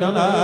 Wow,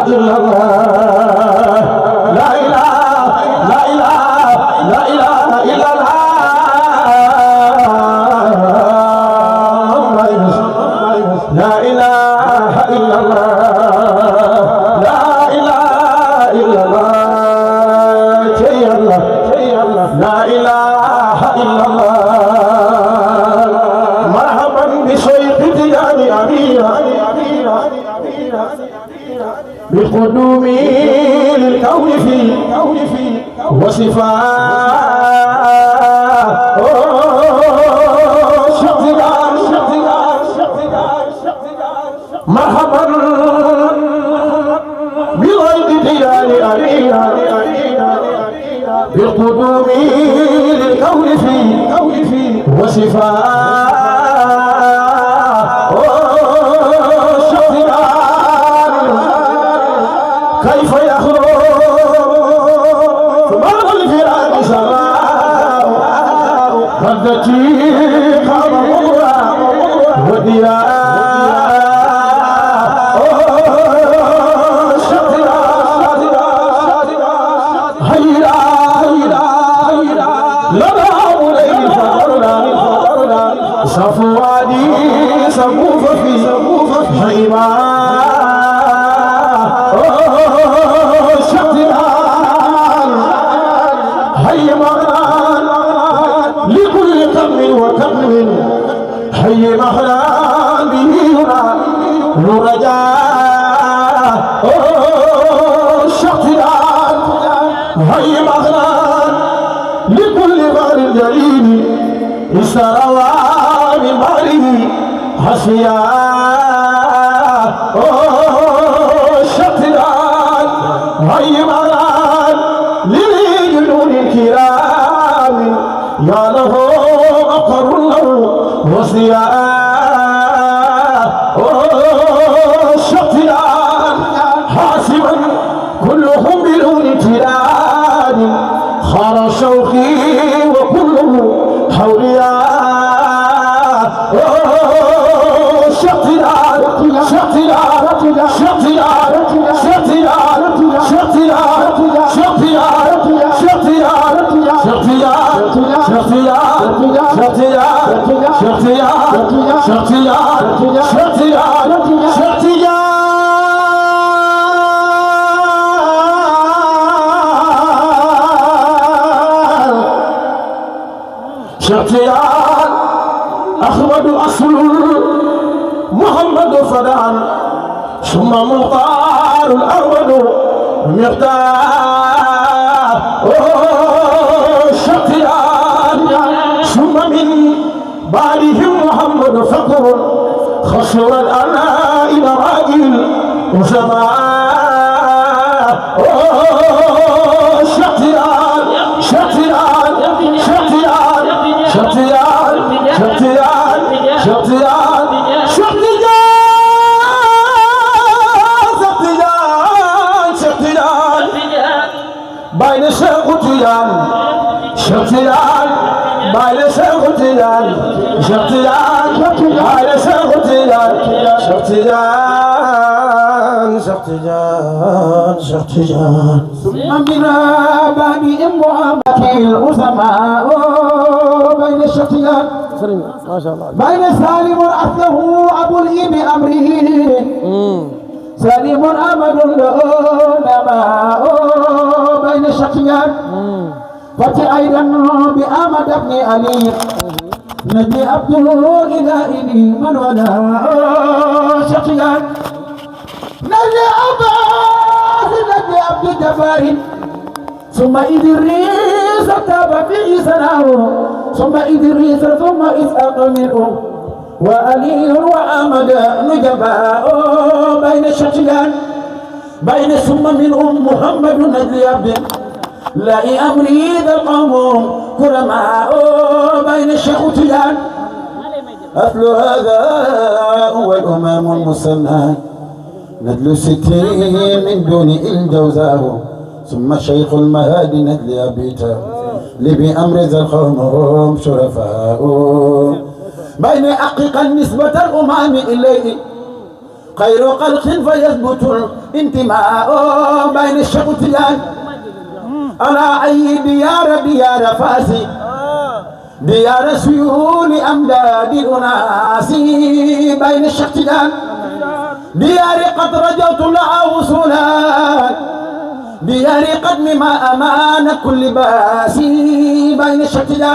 إلا الله لا إله لا إله لا إله إلا الله لا إله إلا الله لا إله إلا الله شيء الله لا إله إلا الله مرحبا بشيخ تجاني أمير بقدومي للكون في وصفاء مرحبا بغير دياني أمير بقدومي للكون في وصفاء كيف يخرج مرض الفراق سماء ردتي قام مضرا ودياء هيرا لنا أولئك فقرنا صفواني سموف في هيما حي مهران به رجاء شقيان حي مهران لكل بار جليل استروى من باره حسيا شقيان حي مهران لجنون الكرام يا له أقر له وصياء شقيان حاسبا كلهم بدون امتنان خار شوقي وكله حولياء شقيان شقيان شقيان شقيان شقيان شقيان شقيان شقيان أحمد أصل محمد فدان ثم مختار الأول مختار شقيان ثم من بعدهم محمد فقر خسر الأناء مراجل وسماء شقيان شقيان شقيان شقيان شقيان شقيان شقيان بين شقيان شقيان بين شقيان شقيان بين شقيان شقيان ثم من بني محمد الأسماء بين الشقيان ما شاء الله بين سالم أصله أبو الإيم أمره سالم أمد له نماء بين الشقيان فتي أيضا بأمد بن علي نبي عبده إلهي من ولا شقيان نبي عباس نبي عبد جبار ثم إدريس تاب في سناه ثم إدريس ثم إسحاق منه وعلي وأحمد نجباء بين الشقيان بين ثم منهم محمد نجل عبد لا أمري ذا القوم كرماء بين الشقيان أصل هذا هو الأمام المسنى ندل ستين من دون الجوزاء ثم شيخ المهاد ندل أبيتا لبأمر ذا القوم هم شرفاء بين أحقق النسبة الأمام إليه خير خلق فيثبت الانتماء بين الشقتين على أي ديار فاسي ديار سيول أمداد الأناس بين الشقتين ديار قد رجوت لها وصولا ديار قدم ما أمان كل باسي بين الشقتين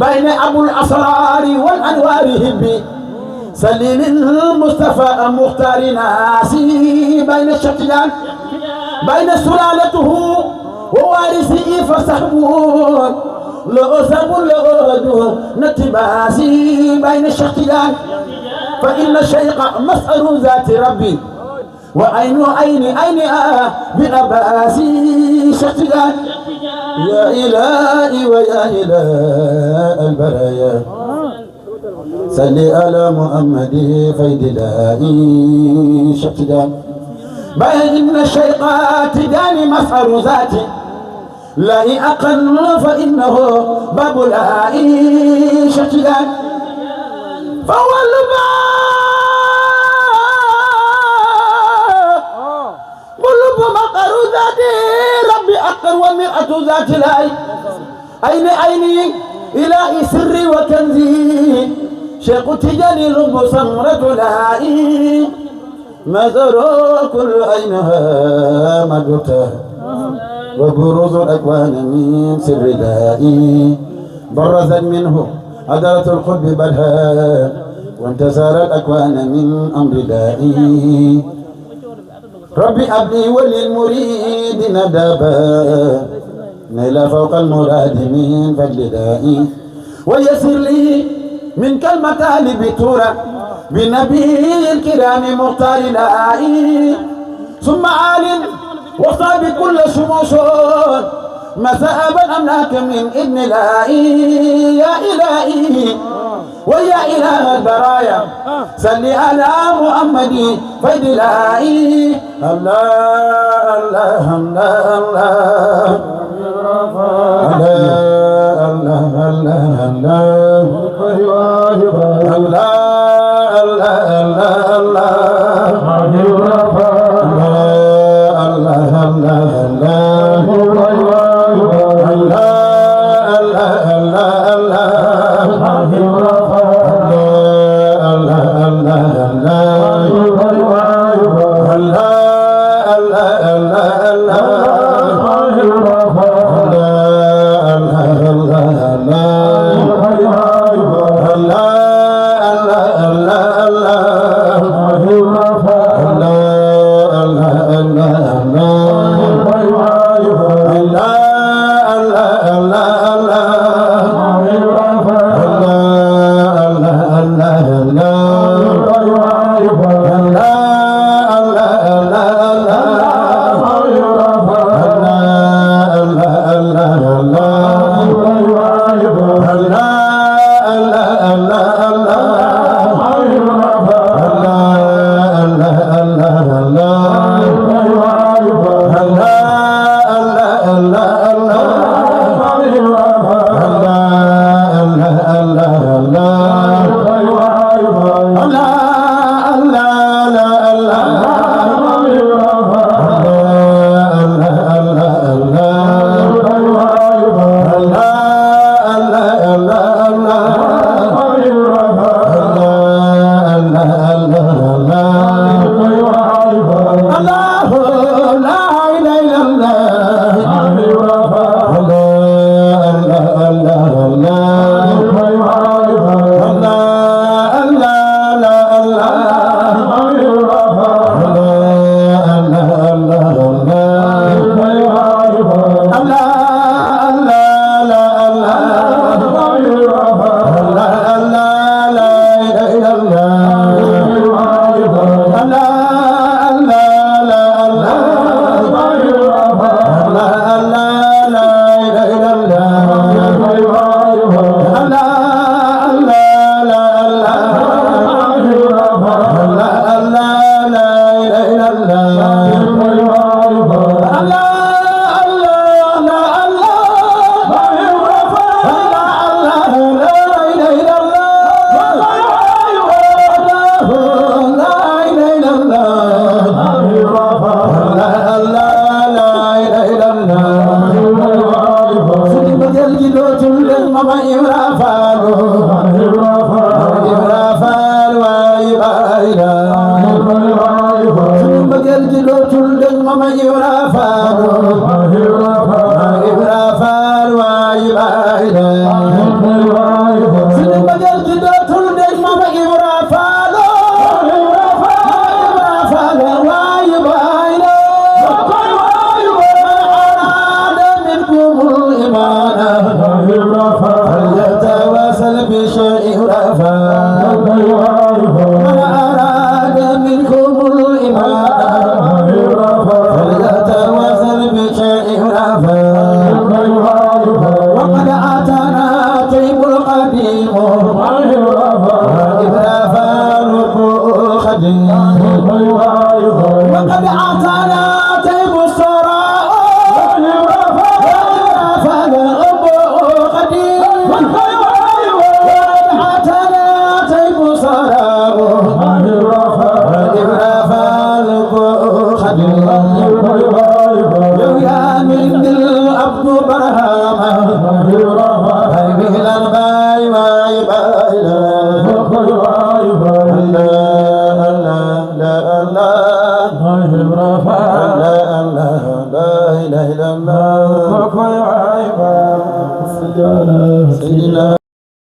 بين أبو الأسرار والأنوار هبي سليل المصطفى مختار ناسي بين الشقيان بين سلالته ووارثه فسحبون لأسب لأدو نتباسي بين الشقيان فإن الشيخ مسأل ذات ربي وعين عين بأباسي شقيان يا إلهي ويا إله البرايا صل على محمد فيد دائي شقيان بين الشيقات داني مسعر ذاتي لا أقل فإنه باب لائي شقيان فهو اللباب قلوب مقر ذاتي ربي أقر ومرأة ذات لاي أين إلهي سري وكنزي شيخ تجاني لب سمرة لائي مزر كل عينها مدوتا وبروز الأكوان من سر لائي برزت منه عدلة القلب بدها وانتسار الأكوان من أمر لائي ربي أبني وللمريد ندابا نيل فوق المراد من فضل دائي ويسر لي من كالمطالب تورا بنبي الكرام مختار لائي ثم عال وصاب كل شموس مساب الأملاك من ابن لائي يا إلهي ويا إله البرايا صل على محمد فيد لائي الله الله الله الله الله الله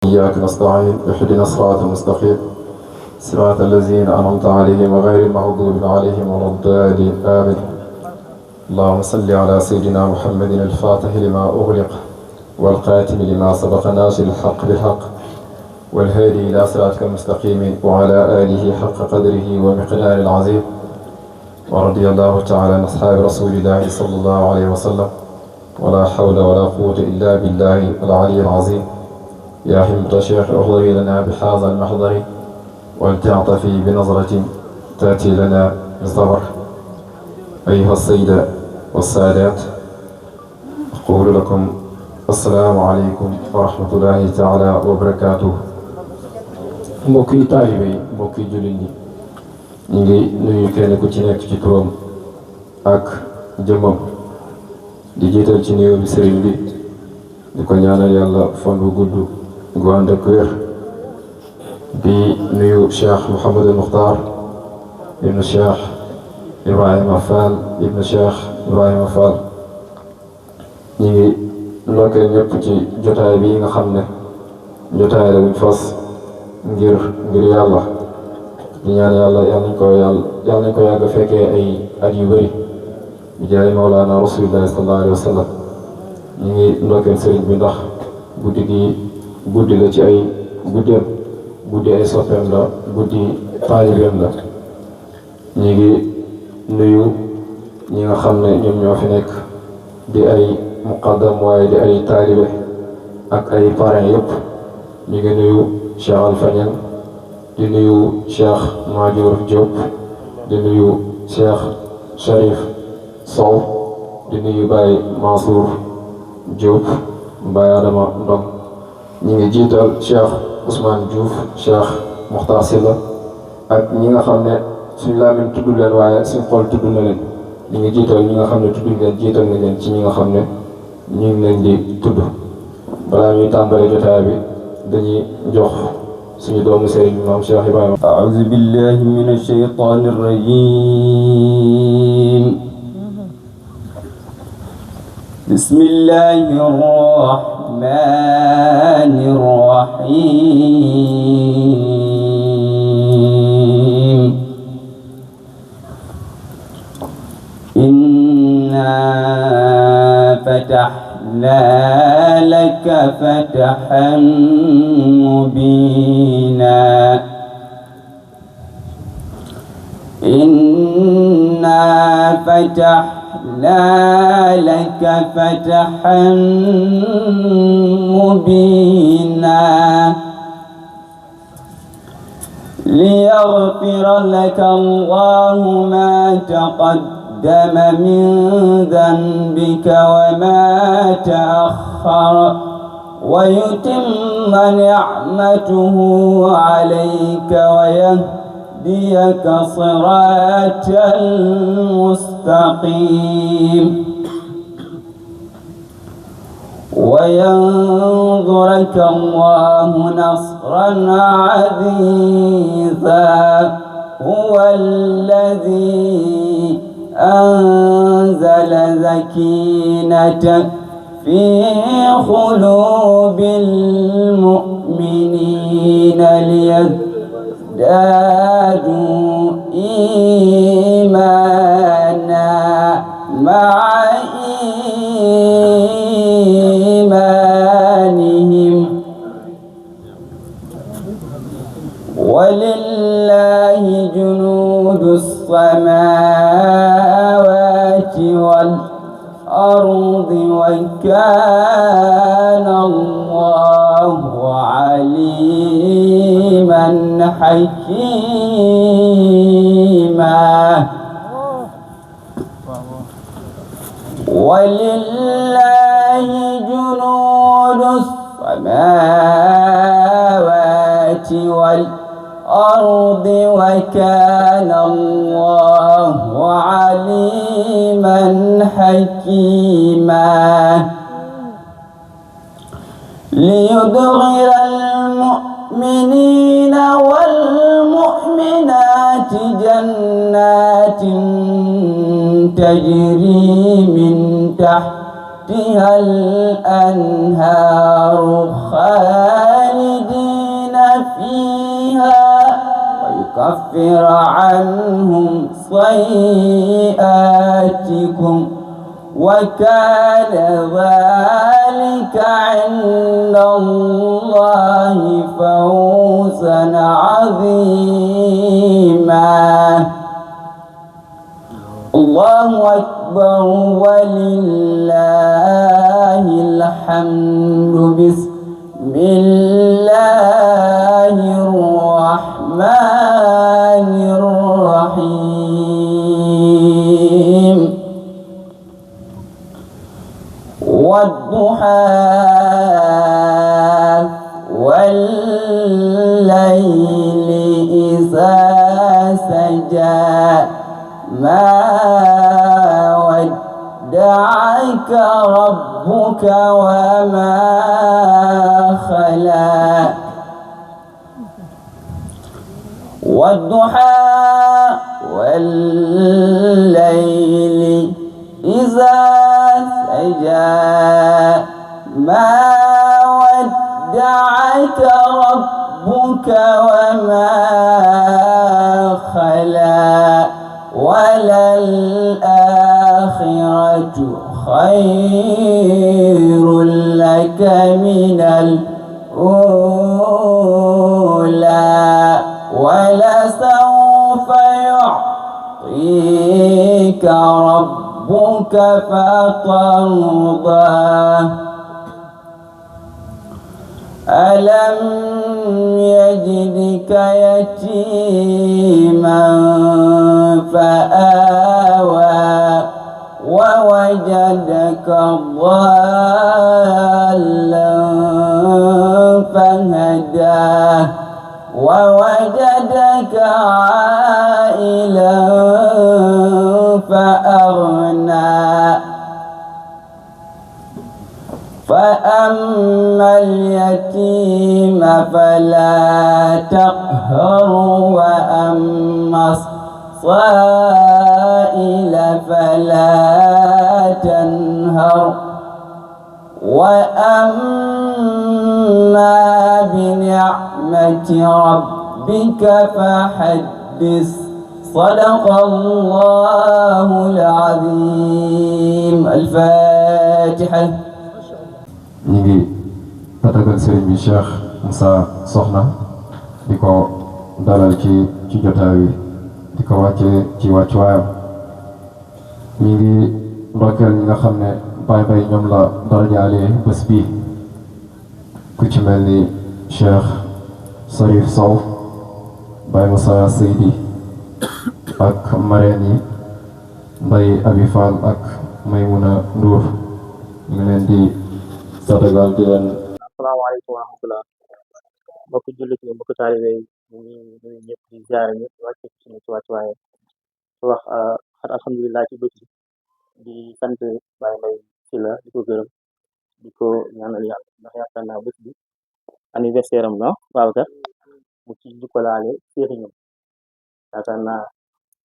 إياك نستعين اهدنا الصراط المستقيم صراط الذين أنعمت عليهم غير المغضوب عليهم ولا الضالين آمين. اللهم صل على سيدنا محمد الفاتح لما أغلق والقاتم لما سبق ناصر الحق بالحق والهادي إلى صراطك المستقيم وعلى آله حق قدره ومقداره العظيم. ورضي الله تعالى عن أصحاب رسول الله صلى الله عليه وسلم ولا حول ولا قوة إلا بالله العلي العظيم. يا حمد الشيخ احضري لنا بهذا المحضر ولتعطفي بنظرة تأتي لنا بالصبر. أيها السيدة والسادات، أقول لكم السلام عليكم ورحمة الله تعالى وبركاته. mbokki taalibe yi mbokki jullit ñi ñu ngi nuyu kenn ku ci nekk ci turam ak jëmmam di jiital ci nuyoo bi sëriñ bi di ko ñaanal yàlla fan bu gudd gu ànd ak wér. di nuyu Cheikh Mouhamadul Muxtaar ibnu Cheikh Ibrahima Fall ibnu Cheikh Ibrahima Fall. ñu ngi ndokkeel ñëpp ci jotaay bi nga xam ne jotaay la buñ fas ngir yàlla di ñaan yàlla yàlla nañ ko yàgg fekkee ay at yu bëri bi jaay Mawlaana Rasuulullaahi sallallaahu alayhi wa sallam. ñu ngi ndokkeel sëriñ bi ndax guddi gi guddi la ci ay guddeem, guddi ay soppeem la, guddi taalibeem la. ñu ngi nuyu ñi nga xam ne ñoom ñoo fi nekk di ay muqaddam waaye di ay taalibe ak ay parrain yëpp. ñu ngi nuyu Cheikh Alpha Niang, di nuyu Cheikh Madior Diop, di nuyu Cheikh Sharif Sow, di nuyu Baye Mansour Diop, Baye Adama Ndong. ñi ngi jiital Cheikh Ousmane Diouf, Cheikh Mokhtar Sylla ak ñi nga xam ne suñu làmmiñ tudd leen waaye suñu xol tudd na leen. ñi ngi jiital ñi nga xam ne tudd leen jiital na leen ci ñi nga xam ne ñu ngi leen di tudd. balaa ñuy tàmbalee jotaay bi dañuy jox suñu doomu sëriñ maam Cheikh Ibrahima. أعوذ بالله من الشيطان الرجيم. بسم الله الرحمن الرحيم. إنا فتحنا لك فتحا مبينا. إنا فتحنا لك فتحا مبينا ليغفر لك الله ما تقدم من ذنبك وما تأخر ويتم نعمته عليك يهديك صراطا مستقيم وينظرك الله نصرا عزيزا هو الذي أنزل سكينة في قلوب المؤمنين ليزدادوا إيمانا مع إيمانهم ولله جنود السماوات والأرض وكان الله عليما حكيما ولله جنود السماوات والأرض وكان الله عليما حكيما ليدخل المؤمنين والمؤمنات جنات تجري من تحتها الأنهار خالدين فيها ويكفر عنهم سيئاتكم وكان ذلك عند الله فوزا عظيما الله أكبر ولله الحمد بسم الله الرحمن الرحيم والضحى والليل إذا سجى ما ودعك ربك وما خلا والضحى والليل إذا سجى ما ودعك ربك وما خلا وللآخرة خير لك من الأولى ولسوف يعطيك ربك فترضى ألم يجدك يتيما فآوى ووجدك ضالا فهدى ووجدك عائلا فأغنى فأما اليتيم فلا تقهر وأما الصائل فلا تنهر وأما بنعمة ربك فحدث صدق الله العظيم الفاتحة. ñi ngi tatagal sëriñ bi Cheikh Moussa Soxna di ko dalal ci jotaay wi di ko wàccee ci wàccuwaayam ñi ngi ndokkeel ñi nga xam ne bay ñoom la darajaale bés bi ku ci mel ni Cheikh Sarif Sow Baye Moussa Seydi ak mareen yi Mbaye Abi Fall ak Maymuna Ndour ñu ngi leen di tatagal di leen asalaamaaleykum wa rahmatulah mbokki jullit yi mbokki taalibe yi ñu ngi nuyu ñëpp di ziare ñëpp wàcc suñu ci wàccuwaay wax alhamdulilah ci bés bi di sant Baye Mbaye ci la di ko gërëm di ko ñaanal yàlla ndax yaakaar naa bés bi anniversaire am la Babacar mu ci jukkalaale séeri ñoom yaakaar naa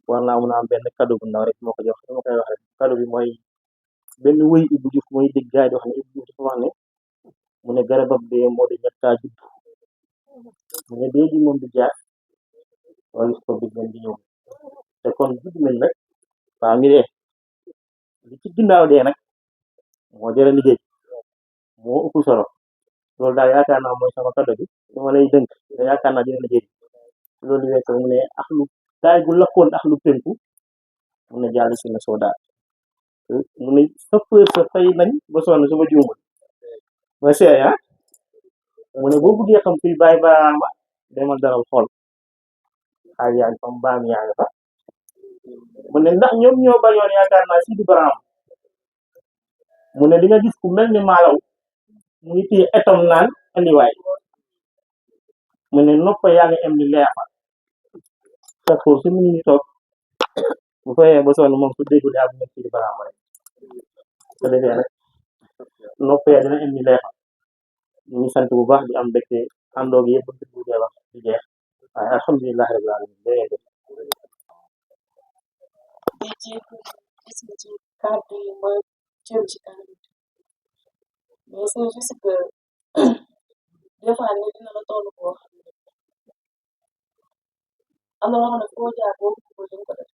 war naa mun a am benn cadeau bu ndaw rek moo ko jox dama koy wax rek cadeau bi mooy benn wëy Ibou Diouf mooy dégg gars yi di wax ne Ibou Diouf dafa wax ne mu ne garabam dee moo di ñettaa judd mu ne dee ji moom di jaar wala ko bi ngeen di ñëw te kon judd nañ rek waaw ngi dee li ci ginnaaw dee nag moo jëra liggéey moo ëpp solo loolu daal yaakaar naa mooy sama cadeau bi dama lay dënk te yaakaar naa dina la jëriñ loolu weesoo mu ne ax lu gaay gu lakkoon ax lu penku mu ne jàll si na soo daal mu ne sapeur sa fay nañ ba sonn su ma juumul ma seey mu ne boo bëggee xam kuy bàyyi baaraama demal dalal xool xaaj yaa ngi fa mbaam yaa ngi fa mu ne ndax ñoom ñoo bañoon yaakaar naa Sidi Baraam mu ne di nga gis ku mel ni maalaw mu ngi téye etam naan andiwaay mu ne nopp yaa ngi am ni leefa sa xool su mu ngi toog bu fayee ba sonn moom su déggul yaa bu nekk Sidi Baraam rek su defee rek nopp yaa dina am ni leefa ñu ngi sant bu baax di am mbégte àndoog yëpp bu dee wax di jeex waaye alhamdulilah rabbil alamin di jéego gis nga ci kàddu yi ma jël ci kanam mais c'est juste que des fois nit dina la toll koo xam ne am na loo xam ne foo jaar boo ko bëggee ko def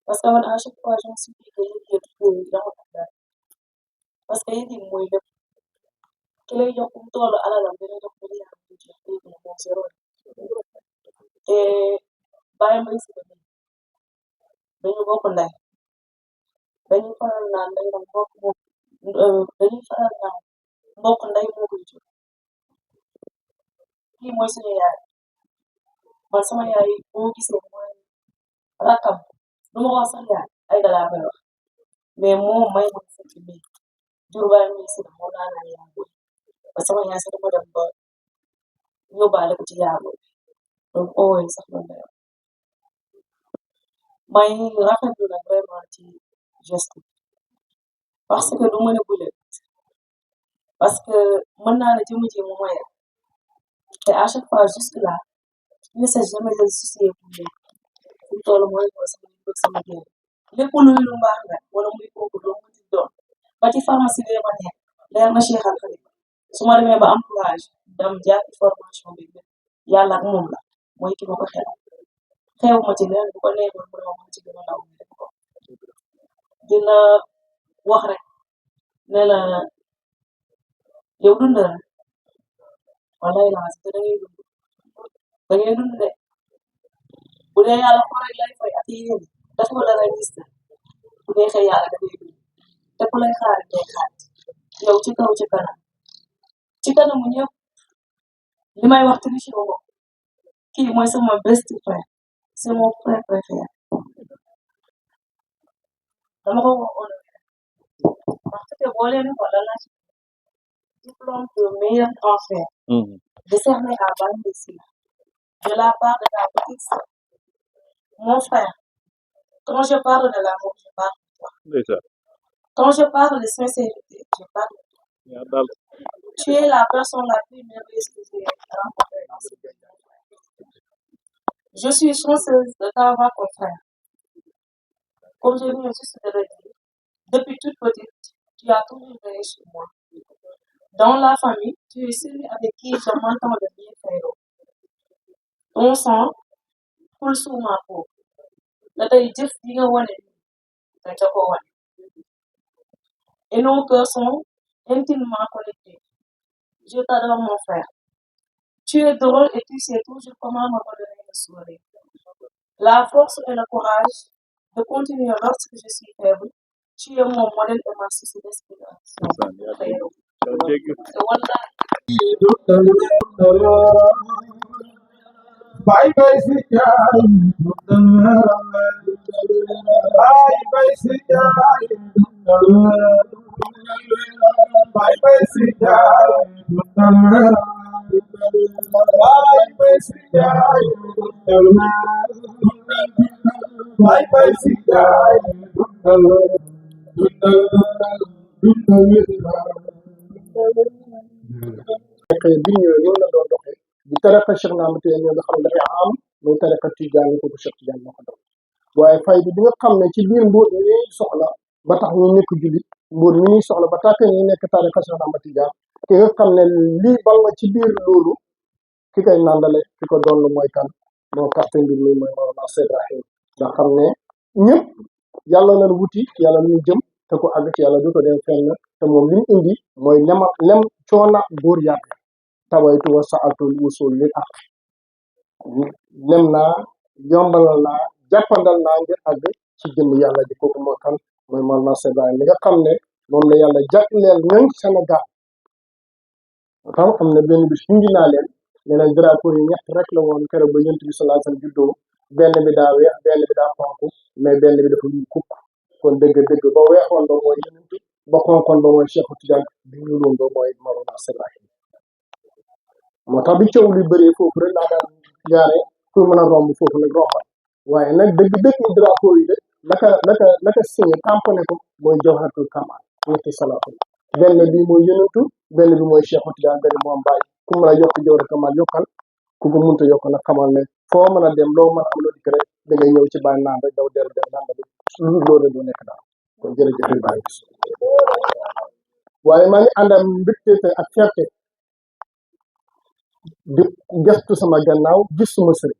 parce que man à chaque fois je me suis dit que yëg-yëg yooyu dafa am dara parce que yëg-yëg mooy lépp ki lay jox mu toll alalam dina jox milliard bu jeex léegi nag moom zéro te bàyyi may si ba dañu bokk ndey dañuy faral naan ndey nag mbokk moo dañuy faral naan mbokk ndey moo koy jur kii mooy suñu yaay man sama yaay boo gisee mooy rakam du ma wax sax yaay ay dalaa koy wax mais moom may ma fekk bi jur baay muy si moo laa naan yaay booy ba sama yaay sax dama dem ba yóbbaale ko ci yaay booy donc ooy sax loolu lay wax may rafetlu nag vraiment ci geste parce que du mën a gulee parce que mën naa la jëmm ji mu moya te à chaque fois jusque là il ne s'est jamais soucié pour lui fu mu toll mooy mooy sama bëgg sama génn lépp luy lu baax la wala muy kooku doo mu ci doon ba ci pharmacie bee ma nekk leer na Cheikh Al Khalifa su ma demee ba am courage dam jàppi formation bi yàlla ak moom la mooy ki ma ko xelal xew ma ci leen bu ko neexoon mu ne ma ci gën a ndaw mi def ko dina wax rek ne la yow dund na walay laas te da ngay dund de bu dee yàlla ko rek lay fay ak yéen dafa ko dara gis na bu dee xëy yàlla da ngay dund te ku lay xaar day xaar yow ci kaw ci kanamu ñëpp li may wax triché wu ma kii mooy sama best friend c'est mon frère préféré dama ko waxoon parce que boo leen ko la diplôme de meilleur enfant décerné à Bambi Sila de la part de la petite sœur. Mon frère, quand je parle de l'amour, je parle de toi. Quand je parle de sincérité, je parle de toi. Tu es la personne la plus merveilleuse que j'ai rencontrée dans ce pays. Je suis chanceuse de t'avoir comme frère. Comme je viens juste de le dire, depuis toute petite, tu as toujours veillé sur moi. Dans la famille, tu es celui avec qui je m'entends le bien faire. Ton sang coule sous ma peau. La taille jëf yi nga wane nga ca ko wane. Et nos cœurs sont intimement connectés. Je t'adore mon frère. Tu es drôle et tu sais toujours comment me redonner le sourire. La force et le courage de continuer lorsque je suis faible. Tu es mon modèle et ma source d'inspiration. Bye bye sijai bye bye sijai bye bye sijai Bye bye see ya. Bye bye see ya. bi ñëwee loolu la doon doxee di tariqa Cheikh na Ahmad Tidiane nga xam ne dafay am muy tariqa Tidiane ko Cheikh Tidiane moo ko dox waaye fayda bi nga xam ne ci biir mbóot mi ñuy soxla ba tax ñu nekk jullit mbóot mi ñuy soxla ba tax ñu nekk tariqa Cheikh na Ahmad Tidiane ki nga xam ne lii bal na ci biir loolu ki koy nandale ki ko doon mooy kan moo carte mbir mi mooy Mawlana Cheikh Ibrahim nga xam ne ñëpp yàlla nañ wuti yàlla ñu jëm te ko àgg ci yàlla du ko dem fenn te moom li mu indi mooy lem coona góor yàgg tawaytu wa saatul usul lil ak lem naa yombalal naa jàppandal naa ngir àgg ci jëm yàlla ji kooku moo kan mooy Mawlana Cheikh Ibrahim li nga xam ne moom la yàlla jagleel ñoom Sénégal tam am na benn bis indi naa leen ne leen drapeau yi ñett rek la woon keroog ba yonent bi sallallahu alayhi wasallam juddoo benn bi daa weex benn bi daa xonk mais benn bi dafa ñuul kukk kon dëgg-dëgg ba weexoon ba mooy yonent ba xonkoon ba mooy Cheikh Tidiane bi ñuuloon ba mooy Mawlana Cheikh Ibrahim moo tax bi coow li bëree foofu rek laa daan jaare pour mën a romb foofu nag rombal waaye nag dëgg-dëgg ni drapeau yi de naka signé tamponné ko mooy Jawharatul Kamal ñetti salaatu benn bi mooy yonentu benn bi mooy Cheikh Tidiane benn moom bàyyi ku mën a yokk Jawharatul Kamal yokkal ku ko mënta yokk nag xamal ne foo mën a dem loo mën a am loo dikk rek da ngay ñëw ci bàyyi naan rek daw dellu dem naan bi lu loolu du nekk daal kon jërëjëf bàyyi waaye maa ngi ànd ak mbégte ak fierté di gestu sama gannaaw gis suma sëriñ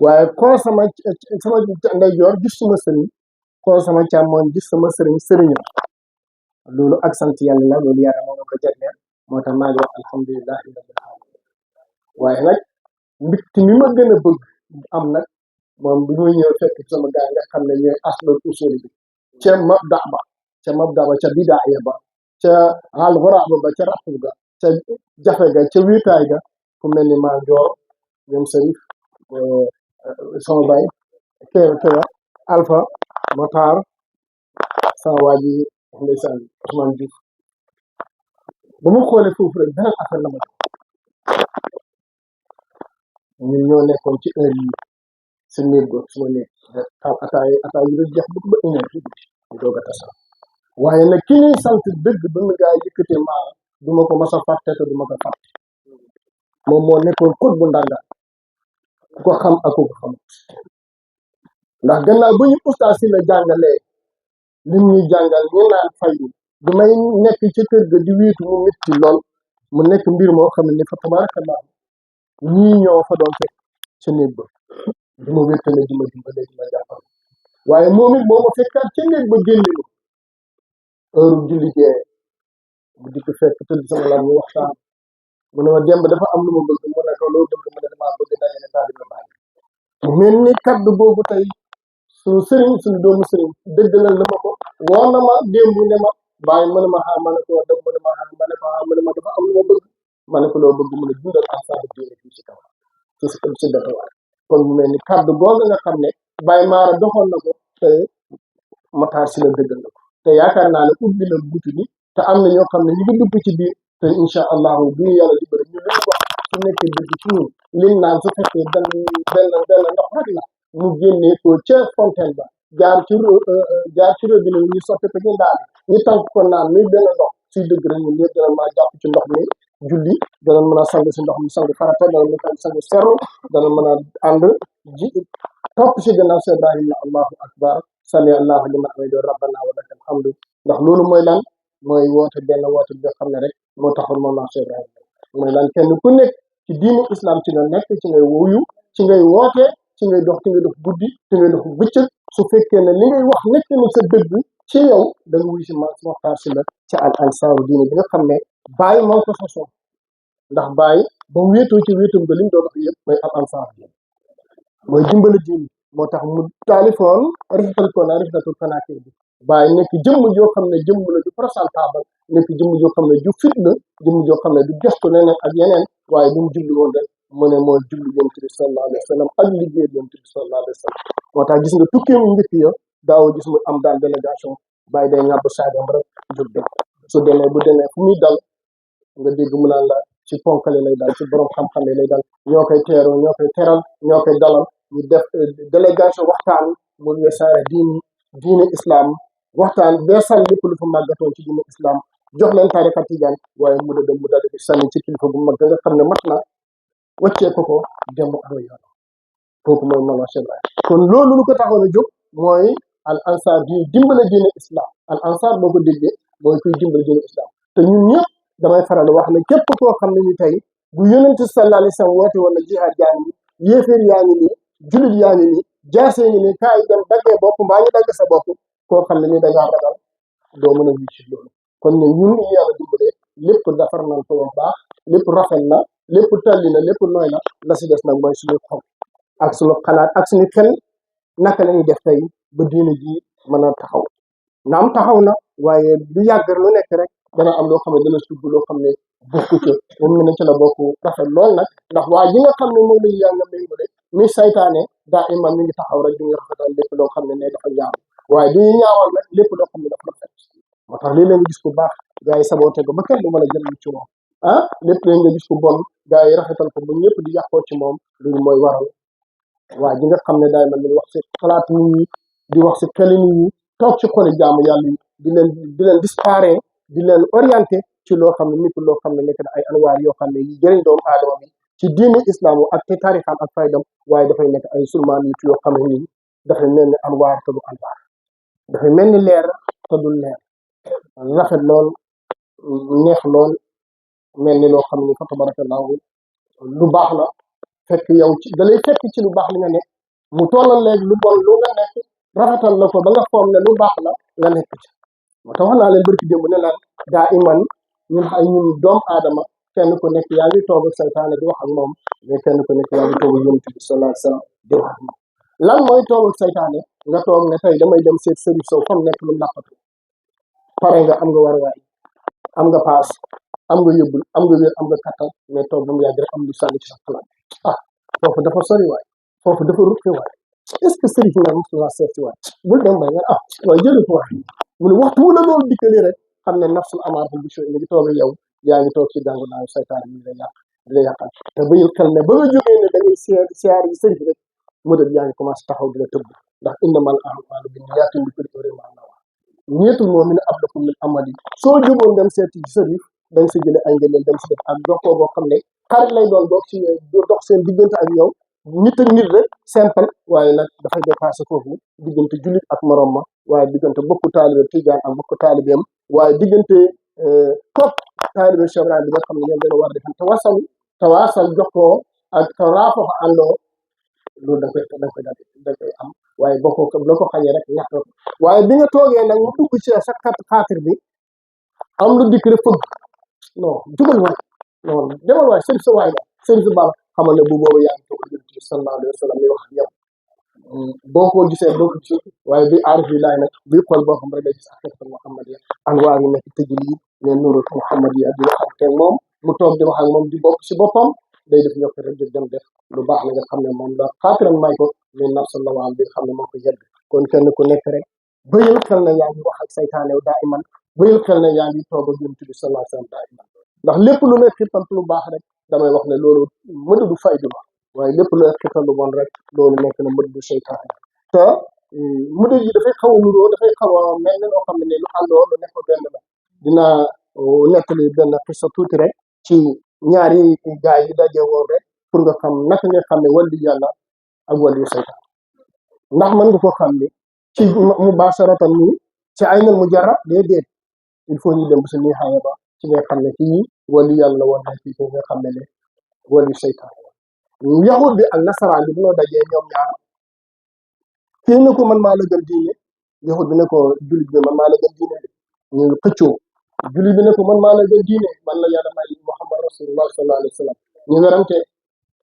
waaye kon sama ndeyjoor gis suma sëriñ kon sama càmmoñ gis sama sëriñam loolu ak sant yàlla la loolu yàlla moo ko jagleel moo tax maa ngi wax alhamdulilahi rabbil alamin waaye nag mbégte mi ma gën a bëgg am nag moom bi muy ñëw fekk sama gaa nga xam ne ñooy aslul usuli bi ca mabda ba ca bidaaya ba ca alxuraaba ba ca raxu ga ca jafe ga ca wiitaay ga ku mel ni maa joor ñoom Serif sama baay kewa Alpha Matar sama waa ji ndeysaan Ousmane Diouf ba mu xoolee foofu rek beneen affaire la ma ñun ñoo nekkoon ci heure yi sa néeg ba suma néeg taw ataay yi doon jeex ba une heure ñu doog a tasa waaye nag ki ñuy sant dëgg ba mu gaa yëkkatee maa du ma ko mas a fàtte te du ma ko fàtte moom moo nekkoon kóot bu ndànga ku ko xam ak ku ko xamut ndax gannaaw ba ñu ustaas si la jàngalee lim ñuy jàngal ñu naan fayu du may nekk ci kër ga di wiitu mu métti lool mu nekk mbir moo xam ne fa tabarakallah ñii ñoo fa doon fekk ca néeg ba di ma wéttale di ma dimbale di ma jàppal waaye moom it moo ma fekkaat ca néeg ba génne ma heure julli gee mu di ko fekk tëdd sama lal ñu waxtaan mu ne ma demb dafa am lu ma bëgg mu ne ko loo bëgg mu ne damaa bëgg dajale taalibe Baay mu mel ni kaddu boobu tey suñu sëriñ suñu doomu sëriñ dëggalal na ma ko woon na ma démb ne ma bàyyi mu ne ma ma ne ko def mu ne ma mu ne ma dafa am lu ma bëgg ma ne ko loo bëgg mu ne dundal ensemble diine fii ci kaw ci datawaay kon mu mel ni kaddu googu nga xam ne Baye Mara doxoon na ko te Matar si la dëggal na ko te yaakaar naa ne ubbi na buti bi te am na ñoo xam ne ñu ngi dugg ci biir te incha allahu bu ñu yàlla di bëri ñu leen wax su nekkee dëgg ci ñun liñ naan su fekkee benn ndox rek la mu génnee ko ca fontaine ba jaar ci robinet ñu sotti ko ci ndaal ñu tànk ko naan muy benn ndox suy dëgg rek ñun ñëpp danañ mën a jàpp ci ndox mi julli danañ mën a sang si ndox mi sang farata danañ mën a sang serru danañ mën a ànd ji topp si gannaaw Cheikh Ibrahim na allahu akbar sami allahu liman hamidu rabbana wa lakal hamdu ndax loolu mooy lan mooy woote benn woote bi nga xam ne rek moo taxoon moom la Cheikh Ibrahim mooy lan kenn ku nekk ci diinu islam ci nga nekk ci ngay wuyu ci ngay woote ci ngay dox guddi ci ngay dox bëccëg su fekkee ne li ngay wax nekk na sa dëgg ci yow da nga wuy si Maxtaar Sylla ci al ansaaru diine bi nga xam ne Baye moo ko sosoon ndax Baye ba mu wéetoo ci wéetam nga li mu doon wax yëpp mooy al ansaaru diine mooy dimbali diine moo tax mu taalifoon rifdatul kanaakir bi Baye nekk jëmm joo xam ne jëmm la du présentable nekk jëmm joo xam ne ju fit la jëmm joo xam ne du gestu leneen ak yeneen waaye bu mu jublu woon rek mu ne mooy jublu yonent bi sallallahu alayhi wa sallam ak liggéey yonent bi sallallahu alayhi wa sallam moo tax gis nga tukkee mu njëkk ya daaw gis mu am daal délégation Baye day ŋàbb saagam rek jóg dem su demee bu demee fu muy dal nga dégg mu naan la ci ponkale lay dal ci borom xam-xam lay dal ñoo koy teeroo ñoo koy teral ñoo koy dalal ñu def délégation waxtaan mu wesaare diine islam waxtaan beesal lépp lu fa màggatoon ci diine islam jox leen tariqa tijaan waaye mu da dem mu dal di sànni ci kilifa bu mag nga xam ne mat na wàccee ko dem aw yoon kooku mooy Mawlana Cheikh Ibrahim kon loolu lu ko taxoon a jóg mooy al ansar di dimbale diine islam al ansar boo ko déggee mooy kuy dimbale diine islam te ñun ñëpp damay faral wax ne képp koo xam ne ni tey bu yonent sallallahu alayhi wa sallam woote woon na jihaad yaa ngi nii yéeféer yaa ngi nii julit yaa ngi nii jaasee ngi nii kaay dem daggee bopp mbaa ñu dagg sa bopp koo xam ne ni dangaa ragal doo mën a wicc loolu kon ne ñun ñu yàlla dimbale lépp defar nañ ko baax lépp rafet na lépp talli na lépp nooy na la si des nag mooy suñu xol ak suñu xalaat ak suñu xel naka la ñuy def tey ba diine ji mën a taxaw naam taxaw na waaye du yàgg lu nekk rek dana am loo xam ne dana sugg loo xam ne bokku ca moom mi ne ci la bokk rafet lool nag ndax waa ji nga xam ne moom lañu yàlla méngale mi saytaane daa iman mi ngi taxaw rek di nga rafetal lépp loo xam ne dafa ñaaw waaye di ñaawal nag lépp loo xam ne dafa rafet moo tax lii la nga gis ku baax gars yi saboote ko ba kenn du mën a jël ci moom ah lépp la nga gis ku bon gars yi rafetal ko ba ñëpp di yàqoo ci moom loolu mooy waral waa ji nga xam ne daay man mi wax si xalaat nit ñi di wax si xeli nit ñi toog ci xoli jaamu yàlla yi di leen dispare di leen orienté ci loo xam ne nit loo xam ne nekk na ay anwaar yoo xam ne yi jëriñ doomu aadama bi ci diine islam ak te taarixam ak faydam waaye dafay nekk ay sulmaan nit yoo xam ne nii dafay mel ni anwaar te du anwaar dafay mel ni leer te du leer rafet lool neex lool mel ni loo xam ne fa tabarakallahu lu baax la fekk yow ci da lay fekk ci lu baax li nga nekk mu tollal léegi lu bon lu nga nekk rafetal la ko ba nga foom ne lu baax la nga nekk ci moo tax wax naa leen barki démb ne laan daa iman ñun doom aadama kenn ku nekk yaa ngi toog ak saytaane di wax ak moom mais kenn ku nekk yaa ngi toog ak yonent bi sallallahu alayhi wa sallam di wax ak moom lan mooy toog ak saytaane nga toog ne tey damay dem seet sëriñ sow fa mu nekk lu làqatu pare nga am nga war waay am nga paas am nga yóbbul am nga wér am nga kattan mais toog ba mu yàgg rek am lu sànni ci sa xalaat ah foofu dafa sori waay foofu dafa ruqe waay est-ce que sëriñ nga mos la seet si waay bul dem bay nga waaye jëlee ko waay mu ne waxtu wu la loolu dikkalee rek xam ne nafsul amaar bu bicho mi ngi toog ak yow yaa ngi toog ci gàngu naaw saytaan mi la yàq di la yàqal te bayil xel ne ba nga jógee ne da ngay siyaar yi sëriñ rek mu def yaa ngi commencé taxaw di la tëbb ndax innamal a'maalu binniyaati li kulli imri'in maa nawaa niyatul mu'mini ablagu min amali soo jógoon dem seeti ci sëriñ da nga si jële ay ngëneel dem si def ak jokkoo boo xam ne xarit lay doon dox seen diggante ak yow nit ak nit rek simple waaye nag dafay dépassé foofu diggante jullit ak morom ma waaye diggante bokku taalibe tijaan ak bokku taalibeem waaye diggante topp taalibe Cheikh Ibrahim bi nga xam ne ñoom dañoo war a defal tawaasal jokkoo ak raafoo àndoo loolu da koy am waaye boo ko xañee rek ñàkk ko waaye bi nga toogee nag mu dugg ci sa xaatir bi am lu dikk rek fëgg non jugal waay non demal waay sëriñ sa waay la sëriñ sa baal xamal ne bu boobu yaa ngi toog yonent bi sallallahu alayhi wa sallam mi wax ak yow boo ko gisee boo ko gisul waaye bi aarif yi laay nag bi xool boo xam rek day gis haqiqatul muhammadiya anwaar yi nekk tëjli ne nurul muhammadiya di wax ak moom mu toog di wax ak moom di bokk si boppam day def ñokk rek jóg dem def lu baax la nga xam ne moom la xaatiran may ko min nafsa la waam bi xam ne moo ko yedd kon kenn ku nekk rek bëyal xel na yaa ngi wax ak saytaane daa iman bëyal xel na yaa ngi toog ak yonent bi sallallahu alayhi wa sallam daa iman ndax lépp lu nekk xirtal lu baax rek damay wax ne loolu mëdu du faydu la waaye lépp lu nekk xirtal lu bon rek loolu nekk na mëdu du seytaane te mëdu yi dafay xaw a nuroo dafay xaw a mel ne loo xam ne lu àndoo lu nekk benn la dinaa nettali benn xisa tuuti rek ci ñaari gaay yi daje woon rek pour nga xam naka nga xam ne wàllu yàlla ak wàllu seytaan ndax mën nga ko xam ne ci mubasharatan nii ci aynal mujarrad déedéet il faut ñu dem ba sa nihaaya ba ci nga xam ne kii wàllu yàlla woon na kii nga xam ne wàllu seytaan yahud bi ak nasaraan bi dañoo dajee ñoom ñaar kii ne ko man maa la gën diine yahud bi ne ko jullit bi man maa la gën diine ñu xëccoo jullit bi ne ko man maa la gën diine man la yàlla may Muhammad rasulullah sallallahu alayhi wa sallam ñu werante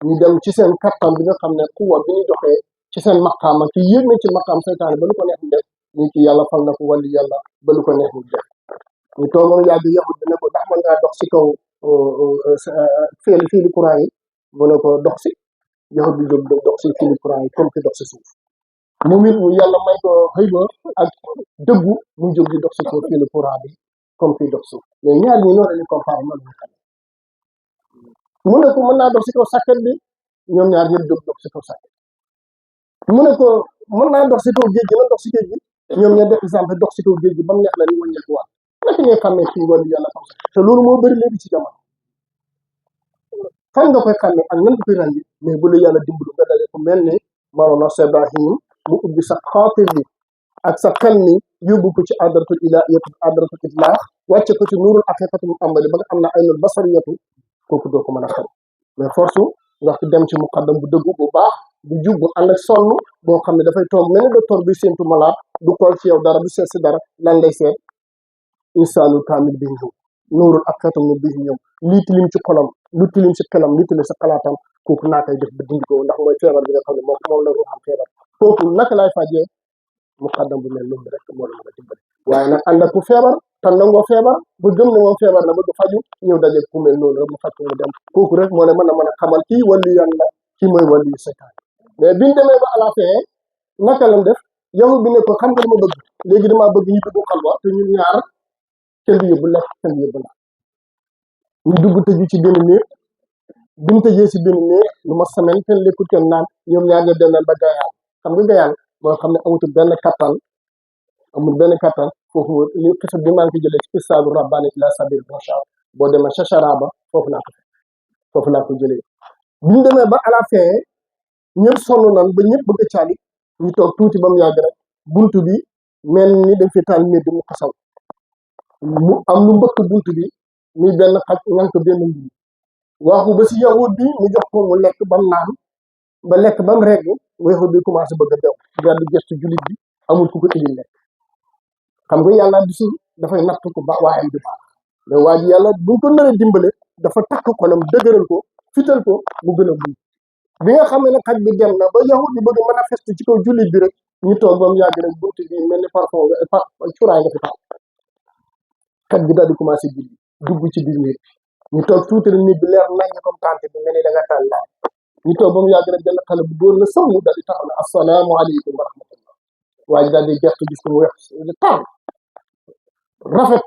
ñu dem ci seen kattan bi nga xam ne kuwa bi ñu doxee ci seen maqaama ki yéeg nañ ci maqaam seytaane ba lu ko neex mu def ñu ki yàlla fal na ko wàllu yàlla ba lu ko neex mu def ñu toogoon yàgg yahud bi ne ko ndax mën ngaa dox si kaw fiili courant yi mu ne ko dox si yahud bi jóg dox si fiili courant yi comme ki dox si suuf moom it mu yàlla may ko xëy ba ak dëggu mu jóg di dox si kaw fiili courant bi comme ki dox suuf mais ñaar ñi noonu lañu comparé noonu ñu xam mu ne ko mën naa dox si kaw sàkket bi ñoom ñaar ñëpp jóg dox si kaw sàkket mu ne ko mën naa dox si kaw géej gi dox si géej gi ñoom ñoo def exemple dox si kaw géej gi ba mu neex la ñu wàññeeku waat naka ngay xàmmee kii wàllu yàlla xam te loolu moo bëri léegi ci jamono fan nga koy xàmmee ak nan nga koy ràññee mais bu la yàlla dimbalu nga dalee ko mel ni Mawlana Cheikh Ibrahim mu ubbi sa xaatir bi ak sa xel mi yóbbu ko ci adratul ilahiyatu adratul itlaax wàcce ko ci nuurul aqiqatu mu ambali ba nga xam ne aynul basariyatu kooku doo ko mën a xam mais force nga dem ci muqaddam bu dëggu bu baax bu jub bu ànd ak sonn boo xam ne dafay toog mel ni docteur bi séentu malaat du xool ci yow dara du seet si dara lan lay seet insaanul kaamil bi ñëw nuurul aqiqatu mu bi ñëw lii tilim ci xolam lu tilim ci xelam lu tilim ci xalaatam kooku naa koy def ba dindi ko ndax mooy feebar bi nga xam ne moom la am feebar kooku naka laay fajee muqaddam bu mel noonu rek moo la mën a dimbali waaye nag ànd ak ku feebar tan nangoo feebar bu gëm ne moom feebar na bëgg faju ñëw dajeeg ku mel noonu rek mu faj ko mu dem kooku rek moo la mën a xamal kii wàllu yàlla kii mooy wàllu seytaan mais biñ demee ba à la fin naka lañ def yow bi ne ko xam nga li ma bëgg léegi damaa bëgg ñu dugg xalwa te ñun ñaar kenn du yóbbu lekk kenn du yóbbu naan ñu dugg tëju ci benn néeg biñ tëjee si benn néeg lu ma semaine kenn lekkul kenn naan ñoom ñaar ñoo dem ba gayaan xam nga gayaan boo xam ne amatul benn kattan amul benn kattan foofu li xisa bi maa ngi ko jëlee ci istaabu rabbani ila sabil rashad boo demee ca Charaba foofu laa ko jëlee biñ demee ba à la fin ñëpp sonn nan ba ñëpp bëgg a caali ñu toog tuuti ba mu yàgg rek buntu bi mel ni dañ fi taal mbir mu xasaw mu am lu mbëkk buntu bi muy benn xaj ngank benn mbubu waxu ba si yahud bi mu jox ko mu lekk ba mu naan ba lekk ba mu regg yahud bi commencé bëgg a dew daal di gëstu jullit bi amul ku ko indil lekk xam nga yàlla bisu dafay natt ko ba waayam di baax mais waa ji yàlla bu ko naree dimbale dafa takk xolam dëgëral ko fital ko mu gën a buñ bi nga xam ne xaj bi dem na ba yahud bi bëgg a manifester ci kaw jullit bi rek ñu toog ba mu yàgg rek buntu bi mel ni parfum cuuraay nga fi taal xaj bi daal di commencé julli dugg ci biir néeg bi ñu toog tuuti rek néeg bi leer nañ comme tante bi mel ni da nga taal laaj ñu toog ba mu yàgg rek benn xale bu góor la sëmm daal di taxaw ne assalaamu aleykum wa rahmatullah waa ji daal di gestu gis ko mu weex taal rafet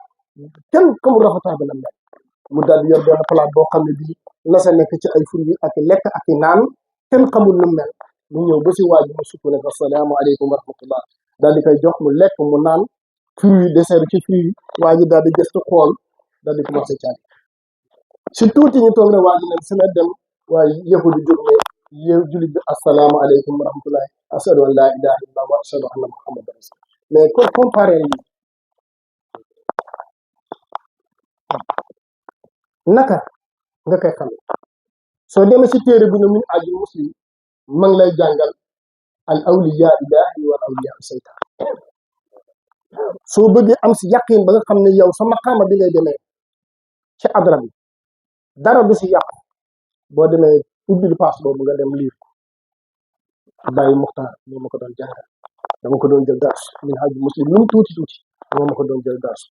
kenn xamul rafetaa bi la mel mu daal di yor benn palaat boo xam ne bii la sa nekk ci ay fruits ak lekk ak i naan kenn xamul nu mel mu ñëw ba si waa ji mu sukk ne ko assalaamu aleykum wa rahmatullah daal di koy jox mu lekk mu naan fruits dessert ci fruits yi waa ji daal di gëstu xool daal di commencé caali si tuuti ñu toog rek waa ji ne si na dem waaye yahudi jóg ne yow jullit bi assalaamu aleykum wa rahmatullah ashadu an laa ilaha illallah wa ashadu anna muhammad rasul mais ko comparé yi naka nga koy xam soo demee si téere bu ne min ajul muslim ma ngi lay jàngal al awliya ilahi wal awliya seytaan soo bëggee am si yaqin ba nga xam ne yow sa maqaama bi ngay demee ci adra bi dara du si yàqu boo demee ubbil paas boobu nga dem liir ko bàyyi muxtaar moo ma ko doon jàngal dama ko doon jël dars min haj muslim lu mu tuuti moo ma ko doon jël dars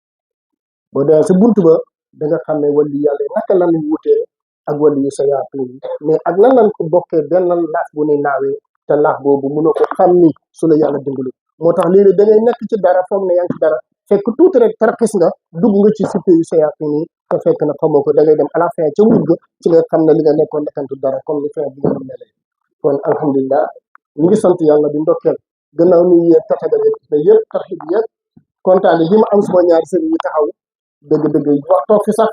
boo demee sa buntu ba da nga xam ne wàllu yàlla naka lan lañ wutee ak wàllu yu sa yaatu mais ak lan lañ ko bokkee benn laaf bu ne naawee te laaf boobu mënoo ko xam ni su la yàlla dimbalu moo tax léeg-léeg da ngay nekk ci dara foog ne yaa ngi ci dara fekk tuuti rek tarxis nga dugg nga ci cité yu sa yaatu nii te fekk na xamoo ko da ngay dem à la fin ca mujj ga ci nga xam ne li nga nekkoon nekkantu dara comme ni fin bi nga melee kon alhamdulilah ñu ngi sant yàlla di ndokkeel gannaaw ni yeeg tatagal ne yëpp taxi bi yëpp kontaane yi ma am suma ñaari sëriñ yi taxaw dëgg-dëgg wax toog fi sax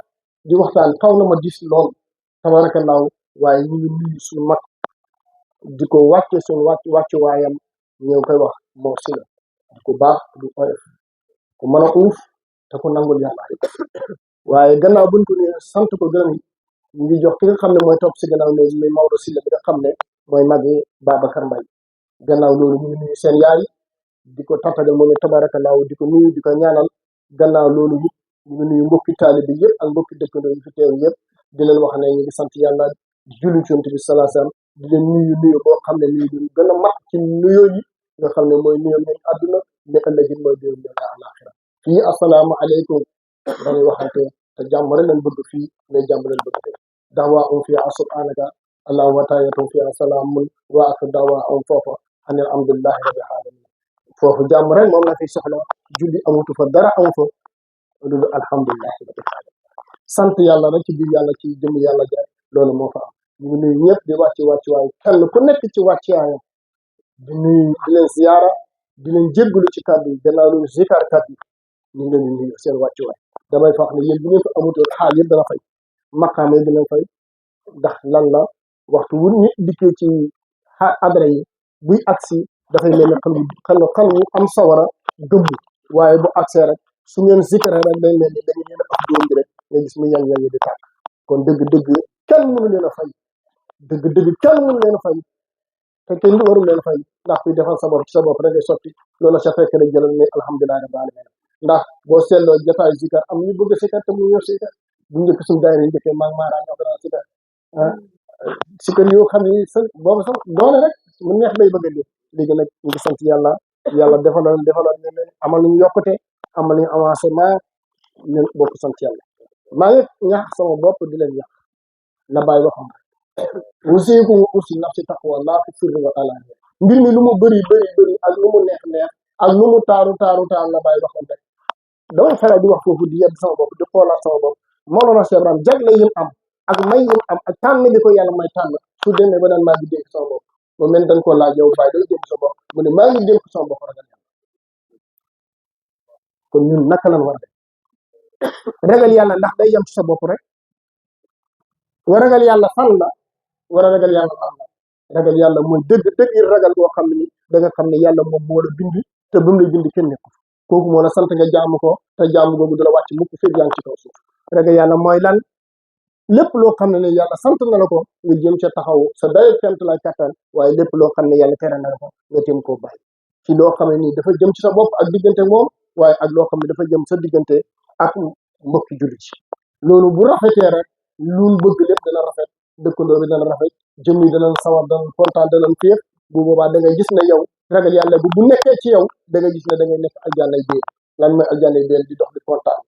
di waxtaan xaw na ma dis lool tabarakallaahu waaye ñu ngi nuyu suñu mag di ko wàcce suñu wàccu waayam ñëw koy wax moo si la di ko baax du oyof ku mën a uuf te ku nangul yàlla waaye gannaaw buñ ko ne sant ko gërëm yi ñu ngi jox ki nga xam ne mooy topp si gannaaw ne muy Maodo Sylla bi nga xam ne mooy magi Babacar Mbaye gannaaw loolu ñu ngi nuyu seen yaay di ko tàttagal moom it tabarakallaahu di ko nuyu di ko ñaanal gannaaw loolu it ñu ngi nuyu mbokki taalibe yëpp ak mbokki dëkkandoo yi fi teew yëpp di leen wax ne ñu ngi sant yàlla di julli ci Yonent bi sallallahu alayhi wasallam di leen nuyu boo xam ne nuyu bi gën a mat ci nuyoo yi nga xam ne mooy nuyoo ñooñu àdduna mais ëllëg it mooy nuyoo ñooñu àllaaxira fii assalaamu aleykum dañuy waxante te jàmm rek lañ bëgg fii mais jàmm lañ bëgg fii da'waahum fiihaa subhaanaka allahumma wa tahiyyatuhum fiihaa salaamun wa aaxiru da'waahum foofa ani alhamdulillahi rabbil aalamiin foofu jàmm rek moom la fi soxla julli amutu fa dara amu fa loolu alhamdulillahi rabbil aalamiin sant yàlla rek ci biir yàlla ci jëm yàlla ja loolu moo fa am ñu ngi nuyu ñëpp di wàccuwaay kenn ku nekk ci wàccuwaayam di nuyu di leen ziyaara di leen jéggalu ci kàddu yi gannaaw loolu zikarkat yi ñu ngi leen di nuyu seen wàccuwaay damay wax ne yéen bu ngeen fa amutoon xaal yëpp dana fay maqaam yi dina fay ndax lan la waxtu wu nit dikkee ci adra yi buy agsi dafay mel ne xel wu am sawara gëmmu waaye bu agsee rek su ngeen zikare rek day mel ni dañu leen a ëpp doom bi rek nga gis mu yang di tàkk kon dëgg-dëgg kenn mënu leen a fay dëgg-dëgg kenn mënu leen a fay te kenn warul leen fay ndax kuy defal sa bopp ci sa bopp rek ngay sotti loolu sa fekk rek jëlal mais alhamdulilah rabbil alamin ndax boo seetloo jotaay zikar am ñu bëgg zikar te mu ñëw zikar bu njëkk suñu daayira yi njëkkee maag maaraa ñoo ko daan zikar ah zikar yoo xam ne sa boobu sax doone rek mu neex lay bëgg a dee léegi nag ñu ngi sant yàlla defaloon ne amal nañu yokkute amal nañu avancement ñun bokk sant yàlla maa ngi ñaax sama bopp di leen ñaax na bàyyi waxam usiikum wa usi nafsi taqwallah fi sirri wa alaaniya mbir mi lu mu bëri ak lu mu neex ak lu mu taaru la bàyyi waxam rek damay faral di wax foofu di yedd sama bopp di xoolaat sama bopp Mawlana Cheikh Ibrahim jagle yim am ak may yim am ak tànn bi ko yàlla may tànn su demee ba naan maa ngi dénk sama bopp mu mel dañ ko laaj yow bàyyi day dénk sa bopp mu ne maa ngi dénk sama bopp ragal yàlla kon ñun naka lañ war a def ragal yàlla ndax day yem ci sa bopp rek wa ragal yàlla fan la war a ragal yàlla fan la ragal yàlla mooy dëgg ragal boo xam ne ni da nga xam ne yàlla moom moo la bind te ba mu lay bind kenn nekku kooku moo la sant nga jaamu ko te jaamu googu du la wàcc mukk fekk yaa ngi ci kaw suuf ragal yàlla mooy lan lépp loo xam ne yàlla sant na la ko nga jëm ca taxaw sa dayo kent lay kattan waaye lépp loo xam ne yàlla tere na la ko nga jëm koo bàyyi ci loo xam ne nii dafa jëm ci sa bopp ak diggante moom waaye ak loo xam ne dafa jëm sa diggante ak mbokki jullit ci loolu bu rafetee rek luñ bëgg lépp dana rafet dëkkandoo bi dana rafet jëm yi danañ sawar danañ kontaan danañ féex bu boobaa da ngay gis ne yow ragal yàlla bu nekkee ci yow da ngay gis ne da ngay nekk aljanay déen lan mooy aljanay déen di dox di kontaan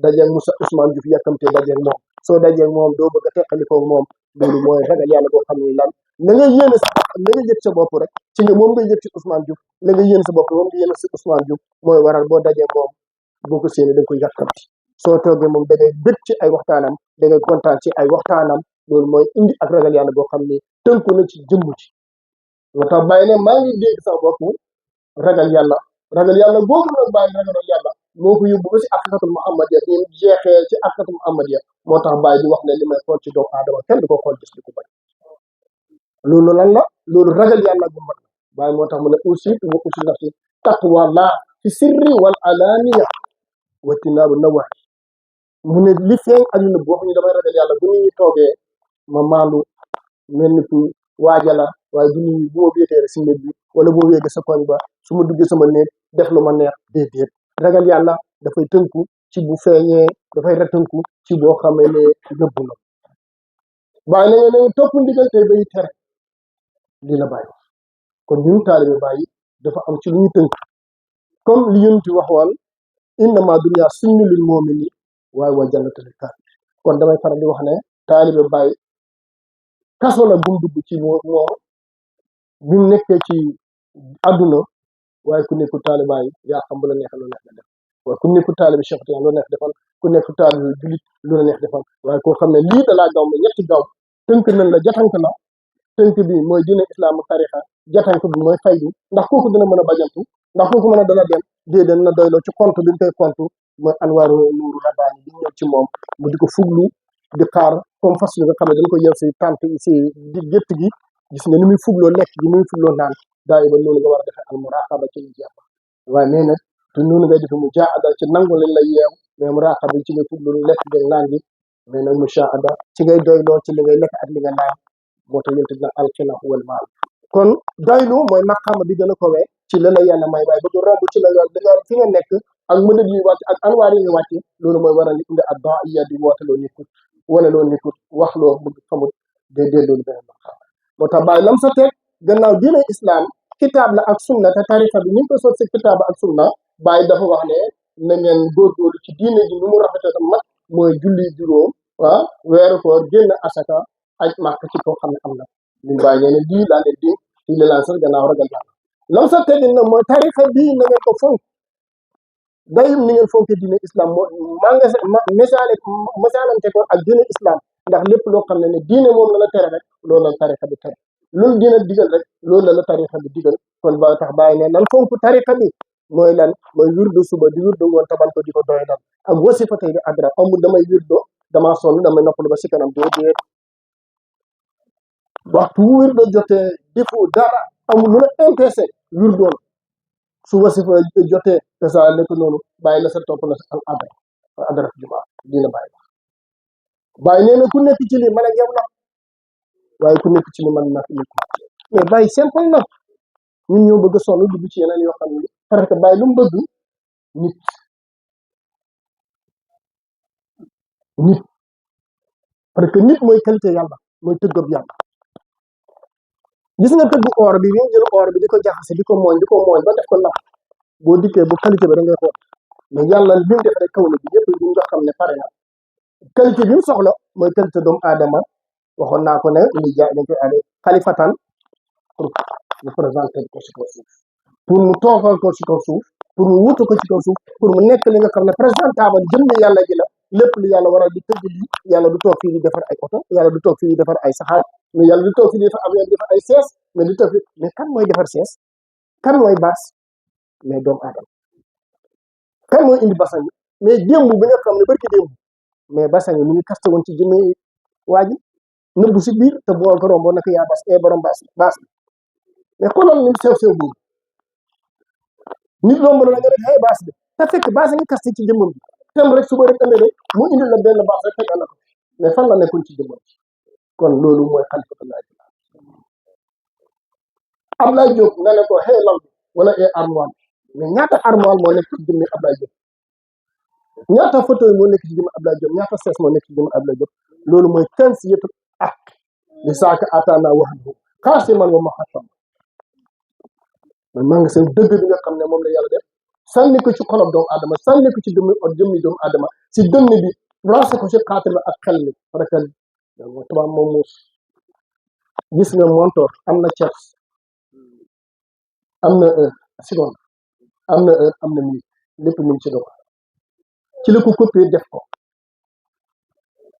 dajeeg Moussa Ousmane Diouf yàkkamtee dajeeg moom soo dajeeg moom doo bëgg a teqalikoo moom loolu mooy ragal yàlla boo xam ne lan la nga yéene sa la nga yëg sa bopp rek ci nga moom ngay yëg ci Ousmane Diouf la nga yéene sa bopp moom nga yéene si Ousmane Diouf mooy waral boo dajeeg moom boo ko séenee da nga koy yàkkamti soo toogee moom da ngay bëgg ci ay waxtaanam da ngay kontaan ci ay waxtaanam loolu mooy indi ak ragal yàlla boo xam ne tënku na ci jëmm ci moo tax bàyyi ne maa ngi dégg sa bopp ragal yàlla googu nag bàyyi ragal yàlla moo ko yóbbu ba si aqiqatul muhammadiya ñu jeexee ci aqiqatul muhammadiya moo tax bàyyi di wax ne li may xool ci doomu aadama kenn du ko xool gis di ko bañ loolu lan la loolu ragal yàlla bu mat la bàyyi moo tax mu ne usiikum wa usi nafsi taqwallah fi sirri wal alaaniya wa tinaabu nawahi mu ne li feeñ ak lu boo xam ne damay ragal yàlla bu nit ñi toogee ma maandu mel ni ku waajala waaye bu nit ñi bu ma wéetee rek si néeg bi wala boo wéegee sa koñ ba su ma duggee sama néeg def lu ma neex déedéet ragal yàlla dafay tënku ci bu feeñee dafay tënku ci boo xamee ne nëbbu na waaye na ngeen topp ndigal tey bay tere lii la bàyyi kon ñun taalibe bàyyi dafa am ci lu ñu tënk comme li yunti waxoon innama dunya sijnu lil mu'mini waaye wa jannatu lil kaafir kon damay faral di wax ne taalibe bàyyi kaso la gum dugg ci moom bi mu nekkee ci àdduna waaye ku nekkul taalibe yi yaa xam bu la neex lu neex nga def waaye ku nekkul taalibe Cheikh Tidiane lu neex defal ku nekkul taalibe julit lu la neex defal waaye koo xam ne lii da laa gaw ma ñetti gaw tënk nañ la jatank la tënk bi mooy diine islam ak tarixa jatank bi mooy faydu ndax kooku dina mën a bajantu ndax kooku mën a dana dem déedéet na doyloo ci compte bi ñu koy compte mooy anwaaru nuuru rabbaani bi ñëw ci moom mu di ko fuglu di xaar comme fas yi nga xam ne dañ ko jël si tànt si di gétt gi gis nga ni muy fugloo lekk gi ni muy fugloo naan daay ba noonu nga war a defee al muraqaba ci jeex waaye nee na te noonu ngay defee mu jaada ci nangu leen lay yeew mais muraqaba ci nga fuglu lekk gi naan gi mais nag mushaada ci ngay doyloo ci li ngay lekk ak li nga naan moo tax yéen dina alxina wal maal kon doylu mooy maqaama bi gën a kowee ci la la yàlla may waaye ba du romb ci la nga fi nga nekk ak mëdët yi wàcc ak anwaar yi nga wàcc loolu mooy waral indi ak daa iya di woote loo nekkut wane loo nekkut wax loo bëgg xamut déedéet loolu beneen maqaama moo tax bàyyi lam sa teg gannaaw diine islam kitaab la ak sunna te tarixa bi ñu ngi ko sot si kitaab ak sunna bàyyi dafa wax ne na ngeen góorgóorlu ci diine ji nu mu rafetee tam mat mooy julli juróom weeru koor génn asaka aj màkk ci koo xam ne am na liñ bàyyi nee ne lii laa leen dénk fii la laan sax gannaaw ragal yàlla lam sa tegin nag mooy tarixa bii na ngeen ko fonk dayum ni ngeen fonke diine islam moo masaalante ko ak diine islam ndax lépp loo xam ne diine moom la tere rek loolu la tarixa bi tere loolu diine digal rek loolu la tarixa bi digal kon ba tax bàyyi ne nan fonk tarixa bi mooy lan mooy wirdu suba di wirdu ngoon taban ko di ko doy dal ak wasifa tey di adra amul damay wirdo damaa sonn damay noppalu ba si kanam déedéet waxtu wu wirdo jotee defu dara amul lu la intéressé wirdoon su wasifa jotee te saa nekk noonu bàyyi la sa topp na sa adara juma dina bàyyi nee na ku nekk ci lii man ak yow la waaye ku nekk ci li man nag nekk mais bàyyi simple na ñun ñoo bëgg a sonn dugg ci yeneen yoo xam ne parce que bàyyi lu mu bëgg nit parce que nit mooy qualité yàlla mooy tëggab yàlla gis nga tëgg or bi ñu jël or bi di ko jaxase di ko mooñ ba def ko napp boo dikkee bu qualité bi da ngay xool mais yàlla bi mu def rek kaw na bi yëpp ñu nga xam ne pare na qualité bi mu soxla mooy qualité doomu aadama waxoon naa ko ne ñu jaay dañ koy aale xalifatan pour représenter ko ci kaw suuf pour mu toogal ko ci kaw suuf pour mu wutu ko ci kaw suuf pour mu nekk li nga xam ne présentable jëmm yàlla ji la lépp li yàlla waral di tëgg lii yàlla du toog fii di defar ay oto yàlla du toog fii di defar ay saxaar mais yàlla du toog fii di defar avion di defar ay sees mais du toog fii mais kan mooy defar sees kan mooy baas mais doomu aadama kan mooy indi basan mais démb bi nga xam ne barki démb mais basan yi mu ngi kaste woon ci jëmmi waa ji nëbbu si biir te boo ko romboon nag yaa bas borom baas mais xoolal ni sew boobu nit romb la nga def ay baas bi te fekk baas nga kaste ci jëmmam bi tem rek suba rek ëllëg rek mu indi la benn baas rek tegal la ko mais fan la nekkoon ci jëmmam ci kon loolu mooy xalifatullah Ablaye Diop nga ne ko xëy lal wala ay armoire mais ñaata armoire moo nekk ci jëmmi Ablaye Diop ñaata fauteuil moo nekk ci jëmmi Ablaye Diop ñaata sees moo nekk ci jëmmi Ablaye Diop loolu mooy kan si yëpp ak li saaka ataana wax xaasi man wa ma xatam man maa ngi seen dëgg bi nga xam ne moom la yàlla def sànni ko ci xolob doomu aadama sànni ko ci jëmmi doomu aadama si dënn bi placé ko ci xaatir bi ak xel mi parce que tubaab moom muus gis nga montor am na tiers am na seconde am na heure am na minute lépp mi ngi ci doon ci la ko copier def ko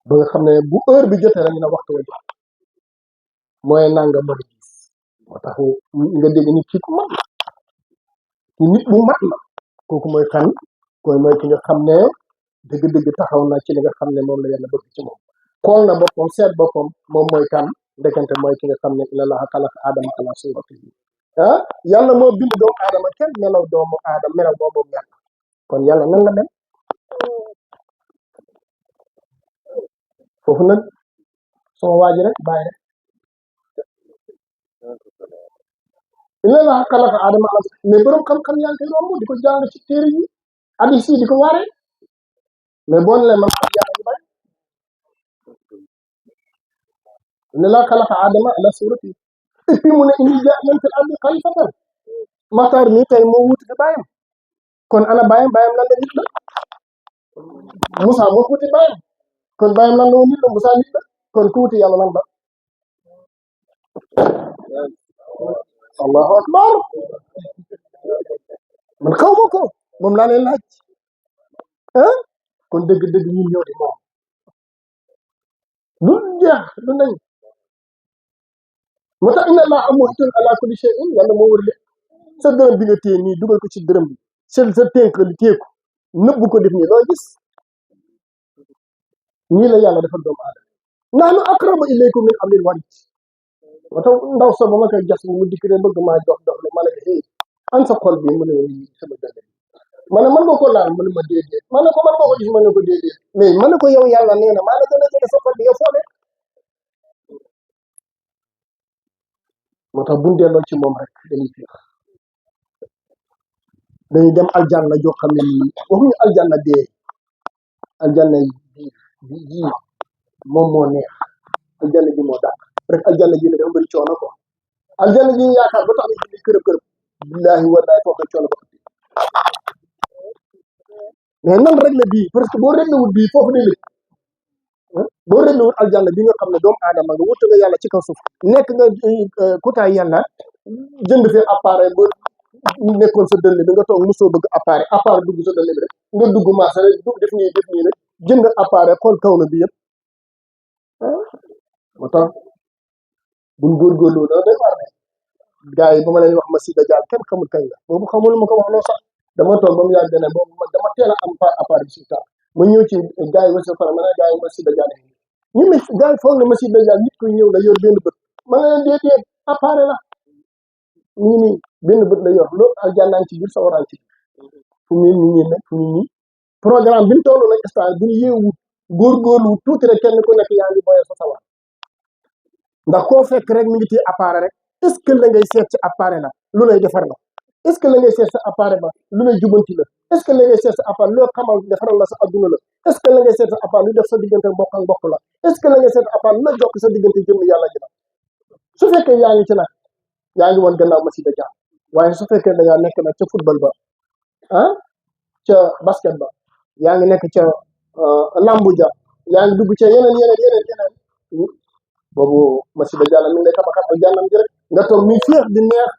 ba nga xam ne bu heure bi jotee rek ñu ne waxtu wa jot mooy nanga mën a gis moo tax nga dégg ni kii ku mat la ki nit bu mat la kooku mooy kan mooy ki nga xam ne dëgg-dëgg taxaw na ci li nga xam ne moom la yàlla bëgg ci moom xool na boppam seet boppam moom mooy kan ndekante mooy ki nga xam ne inna llaaha xalaqa aadama ala suuratihi yàlla moo bind doomu aadama kenn melaw doomu aadama melaw boobu yàlla kon yàlla nan la mel foofu nag sama waa ji rek bàyyi rek inna llaaha xalaqa aadama ala mais borom xam-xam yaa ngi koy romb di ko jàng ci téere yi hadiis yi di ko waaree mais boo ne leen man xam yàlla ñu bari inna llaaha xalaqa aadama ala suuratihi et puis mu ne inni jaa'ilun fil ardi xalifatan Maxtaar mi tey moo wuti fi bàyyam kon ana bàyyam lan la nit la Moussa moo wuti bàyyam kon bàyyam lan la woon nit la Moussa nit la kon ku wuti yàlla lan la allahu akbar man xaw ma ko moom laa leen laaj kon dëgg-dëgg ñun ñoo di moom du jeex du nañ moo tax inna llaaha muhitun ala kulli shay'in yàlla moo wër lépp sa dërëm bi nga téye nii dugal ko ci dërëm bi sa tënk li téye ko nëbbu ko def nii loo gis nii la yàlla dafa doomu aadama nahnu aqrabu ilaykum min hablil warid moo tax ndaw sa ba ma koy jas mu dikk rek bëgg maa jox dox ma ne ko an sa xol bi mu ne nii sama dëgg ma ne mën nga ko laal mu ne ma déedéet ma ne ko mën nga ko gis ma ne ko déedéet mais ma ne ko yow yàlla nee na maa la gën a jege sa xol bi yow foo nekk moo tax buñ delloo ci moom rek dañuy fiix dañuy dem aljanna joo xam ne nii waxuñu aljanna dee aljanna yi moom moo neex aljanna ji moo dàq rek aljanna ji ne dafa bëri coono ko aljanna ji ñu yaakaar ba tax ñu julli kërëb billaahi wallaahi foofu coono ba mais nan rek la bii parce que boo réglé wut bii foofu day lëj boo réglé wut aljanna bi nga xam ne doomu aadama nga wutu nga yàlla ci kaw suuf nekk nga kutaay yàlla jënd fi appareil ba nekkoon sa dënn bi nga toog mosoo bëgg appareil dugg sa dënn bi rek nga dugg marché rek dugg def nii rek jënd appareil xool kaw na bi yëpp moo tax buñ góorgóorlu da day war ne gars yi ba ma leen wax Massi Dajjal kenn xamul kañ la boobu xamul ma ko wax loo sax dama toog ba mu yàgg ne boobu man dama teel a am appareil résultat ma ñëw ci gars yi wasa fara ma ne gars yi Massi Dajjal ñu ne gars yi foog ne Massi Dajjal nit ku ñëw la yor benn bët ma ne leen déedéet appareil la ñu ngi nii benn bët la yor loolu aljannaan ci biir sawaraan ci biir fu mu ne nii nag fu mu ne nii programme bi ñu toll nag instant bu ñu yeewu góorgóorlu tuuti rek kenn ku nekk yaa ngi boyal sa sawar ndax koo fekk rek mi ngi téye appareil rek est ce que la ngay seet ci appareil la lu lay defar la est ce que la ngay seet sa appareil ba lu lay jubanti la est ce que la ngay seet sa appareil loo xamal defaral la sa adduna la est ce que la ngay seet sa appareil lu def sa diggante mbokk ak mbokk la est ce que la ngay seet sa appareil lu la jokk sa diggante jëm yàlla ji la su fekkee yaa ngi ci nag yaa ngi woon gannaaw Massi Dajjal waaye su fekkee da ngaa nekk nag ca football ba ah ca basket ba yaa ngi nekk ca lambu ja yaa ngi dugg ca yeneen boobu Massi Dajjal mi ngi lay tabaxal aljannam ji rek nga toog muy féex di neex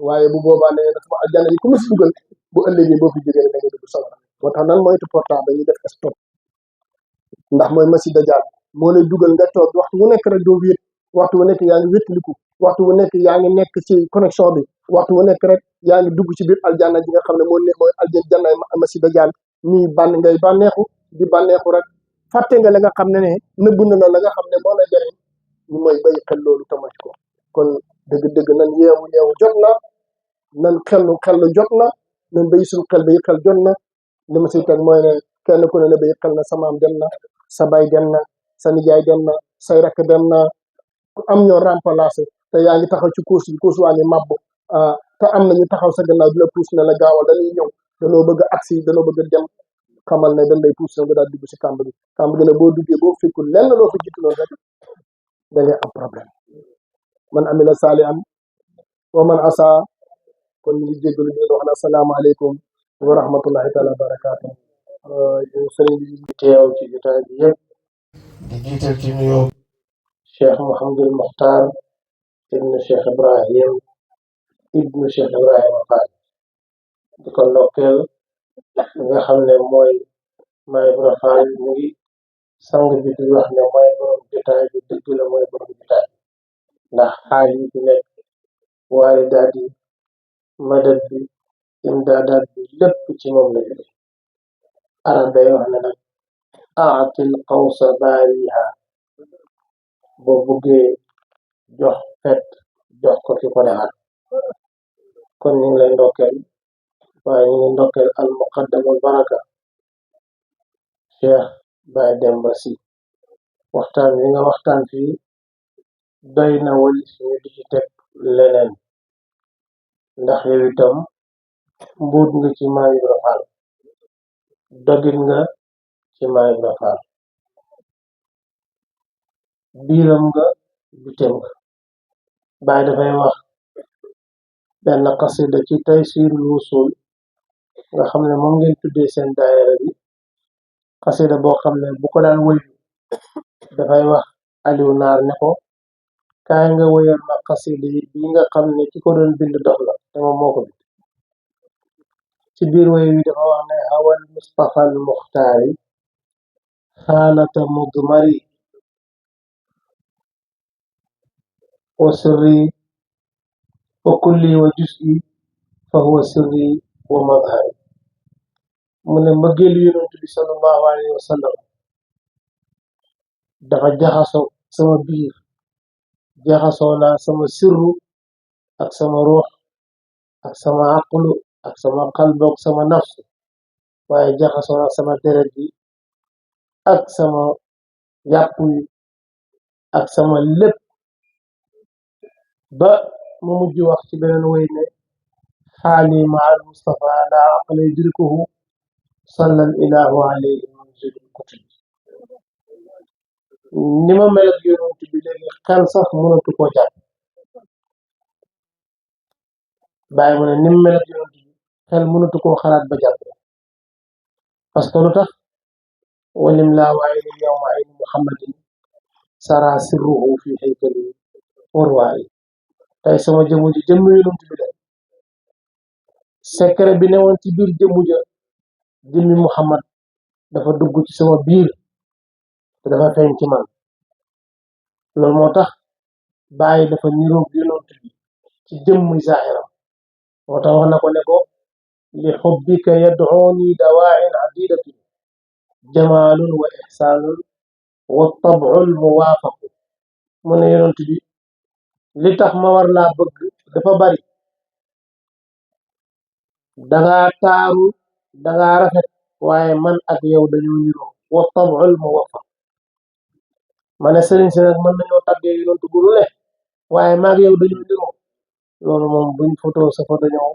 waaye bu boobaa ne dafa aljanna yi ku mu si dugal bu ëllëgee boo fi jógee da ngay dugg sawara moo tax nan moytu portable dañuy def stop ndax mooy Massi Dajjal moo lay dugal nga toog waxtu wu nekk rek doo wéet waxtu wu nekk yaa ngi wétliku waxtu wu nekk yaa ngi nekk ci connexion bi waxtu wu nekk rek yaa ngi dugg ci biir aljanna ji nga xam ne mooy aljanna Massi Dajjal nii ngay bànneexu di bànneexu rek fàtte nga la nga xam ne nëbb na la nga xam ne moo la jariñ ñu mooy bay xel loolu tamit ko kon dëgg-dëgg nan yeewu jot na nan xellu jot na nan bay suñu xel bay xel jot na li ma siy teg mooy ne kenn ku ne ne bay xel na sa maam dem na sa bay dem na sa nijaay dem na say rakk dem na ku am ñoo remplacé te yaa ngi taxaw ci course waa ngi màbb te am na ñu taxaw sa gannaaw di la pousse ne la gaawal dañuy ñëw danoo bëgg a agsi danoo bëgg a dem xamal ne dañ lay pousse nga daal dugg si kàmb gi ne boo duggee boo fekkul lenn loo fa jiitu loolu rek da ngay am problème man amila saali an wa man asa kon ñu ngi jéggalu di wax na asalaamaaleykum wa rahmatullahi taala wa barakaatu sëriñ bi ñu teew ci jotaay bi yëpp di jiital ci nuyoo Cheikh Mouhamadul Mokhtar ibnu Cheikh Ibrahim Fall di ko ndokkeel nga xam ne mooy Maam Ibra Fall mu ngi sang bi di wax ne mooy borom jotaay bi dëgg la mooy borom jotaay ndax xaal yi fi nekk waalidaat yi madad bi imdaadaat bi lépp ci moom la jóge arab day wax ne nag aatil qawsa baariha boo buggee jox fet jox ko ki ko defar kon ñu ngi lay ndokkeel waaye ñu ngi ndokkeel al muqaddamul baraka Cheikh Baye Demba Sy waxtaan wi nga waxtaan fii doy na wali suñu di ci teg leneen ndax yow itam mbuut nga ci Maam Ibra Fall dogit nga ci Maam Ibra Fall biiram nga bitem nga Baye dafay wax benn xasida ci Taysirul Wusul nga xam ne moom ngeen tuddee seen daayira bi xasida boo xam ne bu ko daan wëy dafay wax Aliou Naar ne ko kaay nga wëyal ma xasida bi nga xam ne ki ko doon bind dox la te moom moo ko bind ci biir wëy wi dafa wax ne hawal Mustafa al Muxtaari xaalata mudmari wa sirri wa kulli wa juz'i fa huwa sirri wa madhari mu ne mbëggeelu yonent bi sallallahu alayhi wa sallam dafa jaxasoo sama biir jaxasoo naa sama sirru ak sama ruux ak sama aqlu ak sama qalbu ak sama nafsu waaye jaxasoo naa sama deret bi ak sama yàpp yi ak sama lépp ba mu mujj wax ci beneen way ne xaali maa al Mustafa la aqla yudrikuhu sallal ilahu alayhi munzilul kutub ni ma mel ak yonent bi léegi xel sax mënatu koo jàpp bàyyi mu ne ni ma mel ak yonent bi xel mënatu koo xalaat ba jàpp parce que lu tax walim laa waaye ni yawma ayni muhammadin sara sirruhu fi haykali warwaayi tey sama jëmu ji jëmm yonent bi la secret bi newoon ci biir jëmmu ja jëmmi Muhammad dafa dugg ci sama biir te dafa feeñ ci man loolu moo tax bàyyi dafa niroog yonent bi ci jëmmuy zaahiram moo tax wax na ko ne ko li xubbika yad'uuni dawaa'in adidatun jamaalun wa ihsaanun wa tab'ul muwaafaqu mu ne yonent bi li tax ma war laa bëgg dafa bari dangaa taaru dangaa rafet waaye man ak yow dañoo niroo wa tab'ul muwaafaq ma ne sëriñ si nag mën nañoo tàggee yonent bu lu ne waaye maa ngi yow dañoo niroo loolu moom buñ photo sa photo ñëw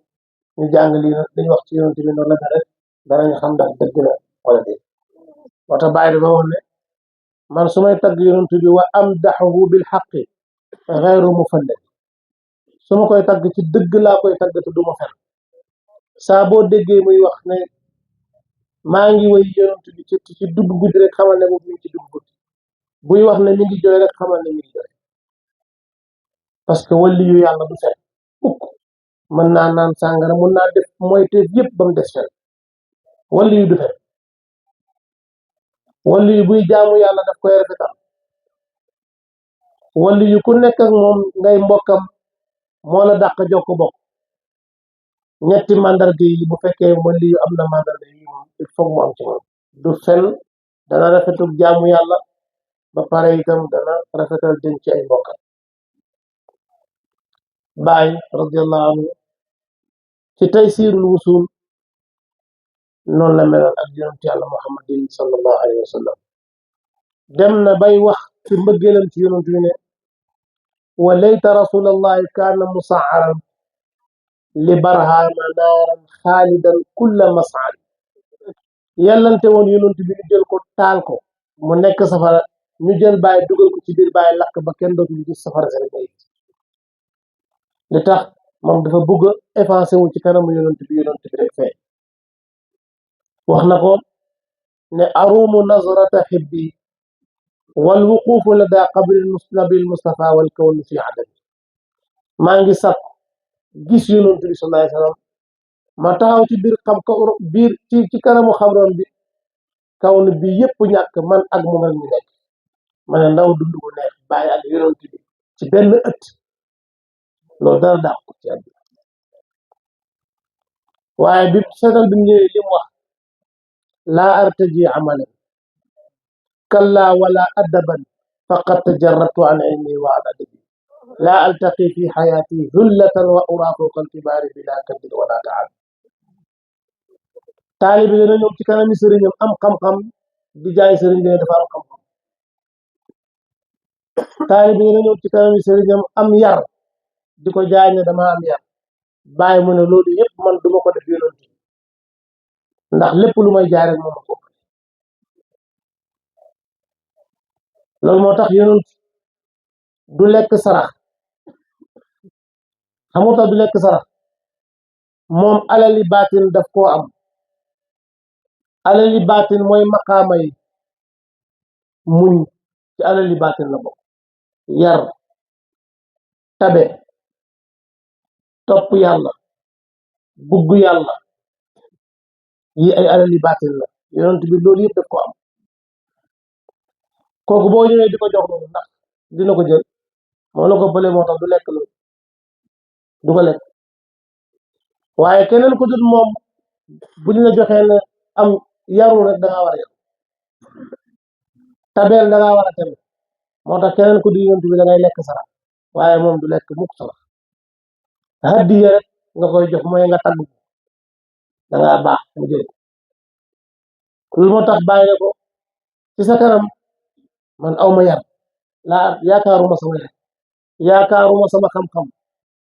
ñu jàng lii nag dañu wax ci yonent bi noonu la mel rek danañ xam ndax dëgg la wala déet moo tax bàyyi dafa wax ne man su may tagg yonent bi wa amdaxuhu bil xaqi xayru mufallad su ma koy tagg ci dëgg laa koy tagg te du ma fen saa boo déggee muy wax ne maa ngi way yonent bi ci dugg guddi rek xamal ne boobu mi ngi ci dugg guddi buy wax ne mi ngi jooy rek xamal ne mi ngi jooy parce que wali yu yàlla du fen mukk mën naa naan sàngara mën naa def mooy teef yëpp ba mu des fen wali yu du fen wali yu buy jaamu yàlla daf koy rafetal wali yu ku nekk ak moom ngay mbokkam moo la dàq jokk bokk ñetti mandarga yi bu fekkee wali yu am na mandarga yi moom il faut mu am ci moom du fen dana rafetul jaamu yàlla ba pare itam dana rafetal den ci ay mbokkam baay radiallahu anhu ci taysirul wusul noonu la meloon ak yonent yàlla muhammadin sallallahu alayhi wa sallam dem na bay wax ci mbëggeelam ci yonent bi ne wa layta rasulallahi kaana musaaran li barhama naaran xaalidan kulla masaan yàllante woon yonent bi ñu jël ko taal ko mu nekk safara ñu jël bàyyi dugal ko ci biir bàyyi lakk ba kenn dootul gis safara seen bay li tax moom dafa bëgg a effacé wu ci kanamu yonent bi rek fee wax na ko ne arumu nazrata xibbi wal wuqufu lada qabri nabil mustafa wal kawnu fi adami maa ngi sàkk gis yonent bi sallallahu alayhi wa sallam ma taxaw ci biir xam kaw biir ci kanamu xabroon bi kawnu bi yëpp ñàkk man ak mu mel ni nekk ma ne ndaw dund bu neex bàyyi ak yonent bi ci benn ëtt loolu dara dàq ko ci àdduna waaye bi seetal bi mu ñëwee li mu wax laa artaji amalan kalla wala adaban faqad tajarratu an ilmi wa an adabi laa altaqi fi xayaati hullatan wa ura fawqa alkibaari bila kaddin wala taab taalibi dana ñëw ci kanami sëriñam am xam-xam di jaay sëriñ bi ne dafa am xam-xam taalibi dana ñëw ci kanami sëriñam am yar di ko jaay ne dama am yar bàyyi mu ne loolu yëpp man duma ko def yonent ndax lépp lu may jaay rek moom ko loolu moo tax yonent du lekk sarax xamuta du lekk sarax moom alali baatin daf koo am alali baatin mooy maqaama yi muñ ci alali baatin la bokk yar tabe topp yàlla bugg yàlla yi ay alali baatin la yonent bi loolu yëpp daf ko am kooku boo ñëwee di ko jox loolu ndax dina ko jël moo la ko bële moo tax du lekk loolu du ko lekk waaye keneen ku dul moom bu ñu la joxee ne am yaru rek da ngaa war a yaru tabeel da ngaa war a tabe moo tax keneen ku dul yonent bi da ngay lekk sarax waaye moom du lekk mukk sarax hadiya rek nga koy jox mooy nga tagg da ngaa baax mu jël loolu moo tax bàyyi ko ci sa kanam man aw ma yar laa yaakaaruma sama yar yaakaaruma sama xam-xam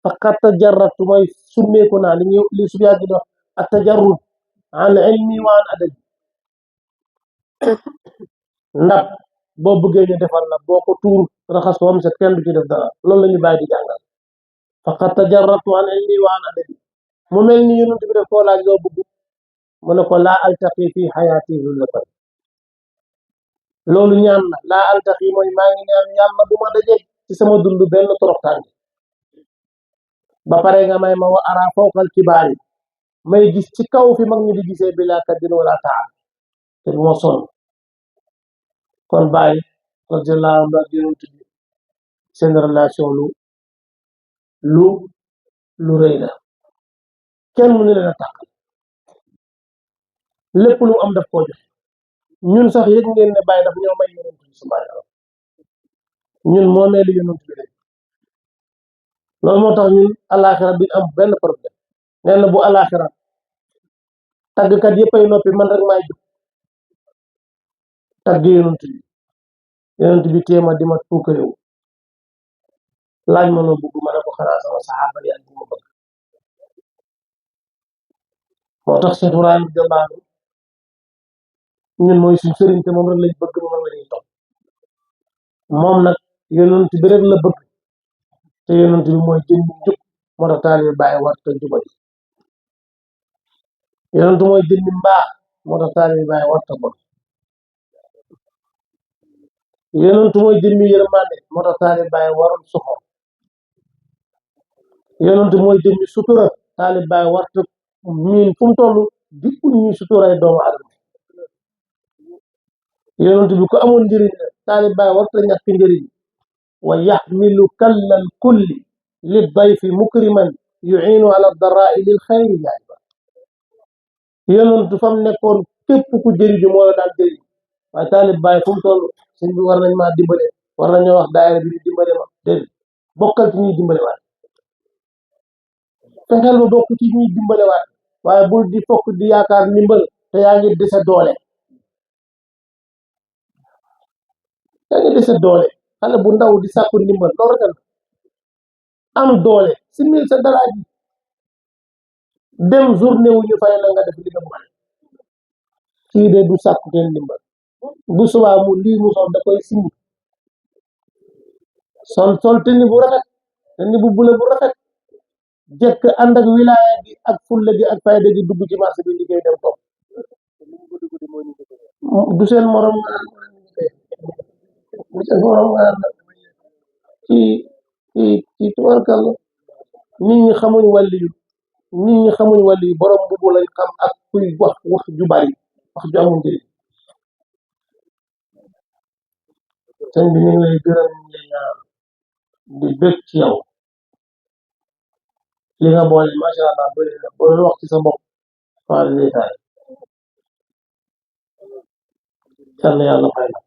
faqat tajarratu mooy summeeku naa li subiyaa gi dox ak tajarrud an ilmi wa an adabi ndab boo bëggee ñu defal la boo ko tuur raxas ko am set kenn du ci def dara loolu la ñu bàyyi di jàngal faqat tajarratu an ilmi wa an adabi mu mel ni yonent bi def koo laaj loo bëgg mu ne ko laa altaqi fi xayaati hullatan loolu ñaan la laa altaqi mooy maa ngi ñaan yàlla bu ma dajee ci sama dund benn toroxtaange ba pare nga may ma wa ara fawqal kibaar yi may gis ci kaw fi mag ñi di gisee bi laa kaddin wala taal te du ma sonn kon bàyyi radiallahu anhu ak yonent bi seen relation lu rëy la kenn mënu leen a tàqal lépp lu am daf koo joxe ñun sax yëg ngeen ne bàyyi daf ñoo may yonent bi subhanahu ñun moomeelu yonent bi rek loolu moo tax ñun alaxira duñ am benn problème nee na bu alaxira tàggkat yëppay noppi man rek maay jóg tàgg yonent bi téema di ma tuukarewu laaj ma noo bëgg ma ne ko xanaa sama saxaaba yi ak ma bëgg moo tax Cheikh Ibrahima radiyallahu anhu ñun mooy suñ sëriñ te moom rek lañ bëgg moom la ñuy topp moom nag yonent bi rek la bëgg te yonent bi mooy jëm njub moo tax taalibe bàyyi war te jubali yonent mooy jëm mbaax moo tax taalibe bàyyi war te bon yonent mooy jëm yërmande moo tax taalibe bàyyi warul soxor yonent mooy jëm sutura taalibe bàyyi war te miin fu mu toll di ut ñuy suturay doomu adama yonent bi ko amoon njëriñ la taalibe bàyyi war te ñàkk njëriñ wa yaxmilu kallal kulli li dayfi mukriman yuinu ala darraai lil xayri jaayba yonent fam nekkoon képp ku jëriñu moo la daan jëriñ waaye taalibe bàyyi fu mu toll sëñ bi war nañ maa dimbale war nañoo wax daayira bi di dimbale ma déedéet bokkal ci ñuy dimbale waat fexeel ba bokk ci ñuy dimbale waat waaye bul di fokk di yaakaar ndimbal te yaa ngi dese doole xale bu ndaw di sàkku ndimbal loolu rek am doole si mil sa dara ji dem journée wu ñu fay la nga def li nga bëgg kii de du sàkku kenn ndimbal bu subaa mu lii mu sol da koy simi sol tenni bu rafet tenni bu bule bu rafet jekk ànd ak wilaya gi ak fulla gi ak fayda gi dugg ci marché bi liggéey dem toog du seen morom ci tubarkal nit ñi xamuñ wàlli yu borom mbubu lañ xam ak kuy wax ju bari wax ju amul njëriñ sëñ bi ñu ngi lay gërëm di bëgg ci yow li nga boole macha allah bëri na boo wax ci sa bopp faal léetaay yal na yàlla fay la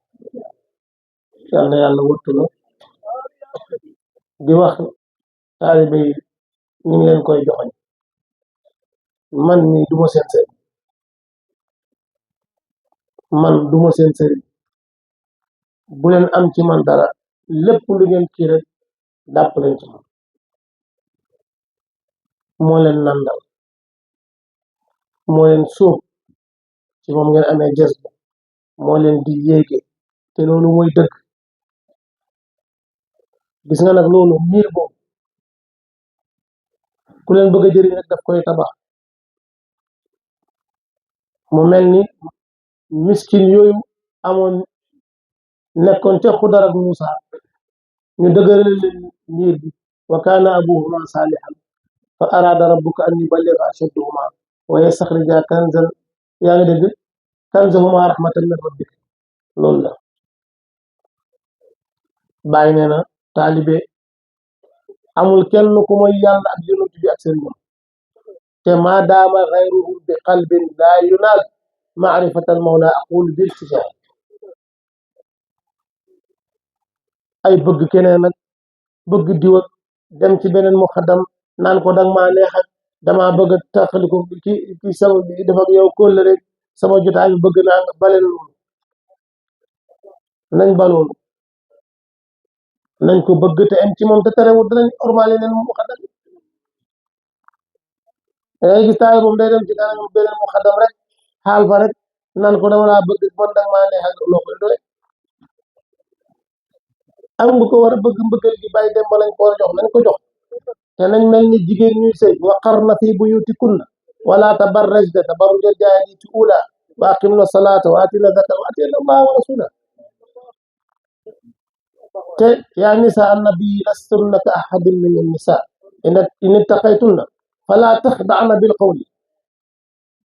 yal na yàlla wëttu la di wax taalibe yi ñu ngi leen koy joxoñ man mii duma seen sëriñ bu leen am ci man dara lépp lu ngeen kii rek dàpp leen ci man moo leen nandal moo leen sóob ci moom ngeen amee ges bi moo leen di yéege te loolu mooy dëgg gis nga nag loolu miir boobu ku leen bëgg a jëriñ rek daf koy tabax mu mel ni miskin yooyu amoon nekkoon ca Xudar ak Muusa ñu dëgëral leen miir bi wa kaana abuhuma saalihan fa araada rabbuka an yuballiga ashudduhuma wa yastaxrija kanzan yaa ngi dégg kanzahuma rahmatan min rabbika loolu la bàyyi nee na taalibe amul kenn ku mooy yàlla ak yonent bi ak sëriñam te maa daama xayruhum bi qalbin laa yunaal maarifatal mawla aqul bil tijaah ay bëgg keneen nag bëgg diw ak dem ci beneen muxaddam naan ko danga maa neex ak damaa bëgg a taxali ko ki sama def ak yow kóllëre sama jotaay bi bëgg naa nga bale loolu nañ baloolu nañ ko bëgg te am ci moom te terewul danañ ormaale leen muxaddam dangay gis taay moom day dem ci kanam beneen muxaddam rek xaal fa rek naan ko dama laa bëgg man danga maa neex ak loo koy doy am nga ko war a bëgg mbëggal gi bàyyi dem ba lañ ko war a jox nañ ko jox te nañ mel ni jigéen ñuy sëy waqarna fi buyutikunna wala tabarrajna tabarrujal jaahiliyyati ula wa aqimna salata wa atina zakata wa atina allaha wa rasula te yaa nisa annabi lastunna ka ahadin min annisa in ittaqaytunna fala taxda'na bil qawli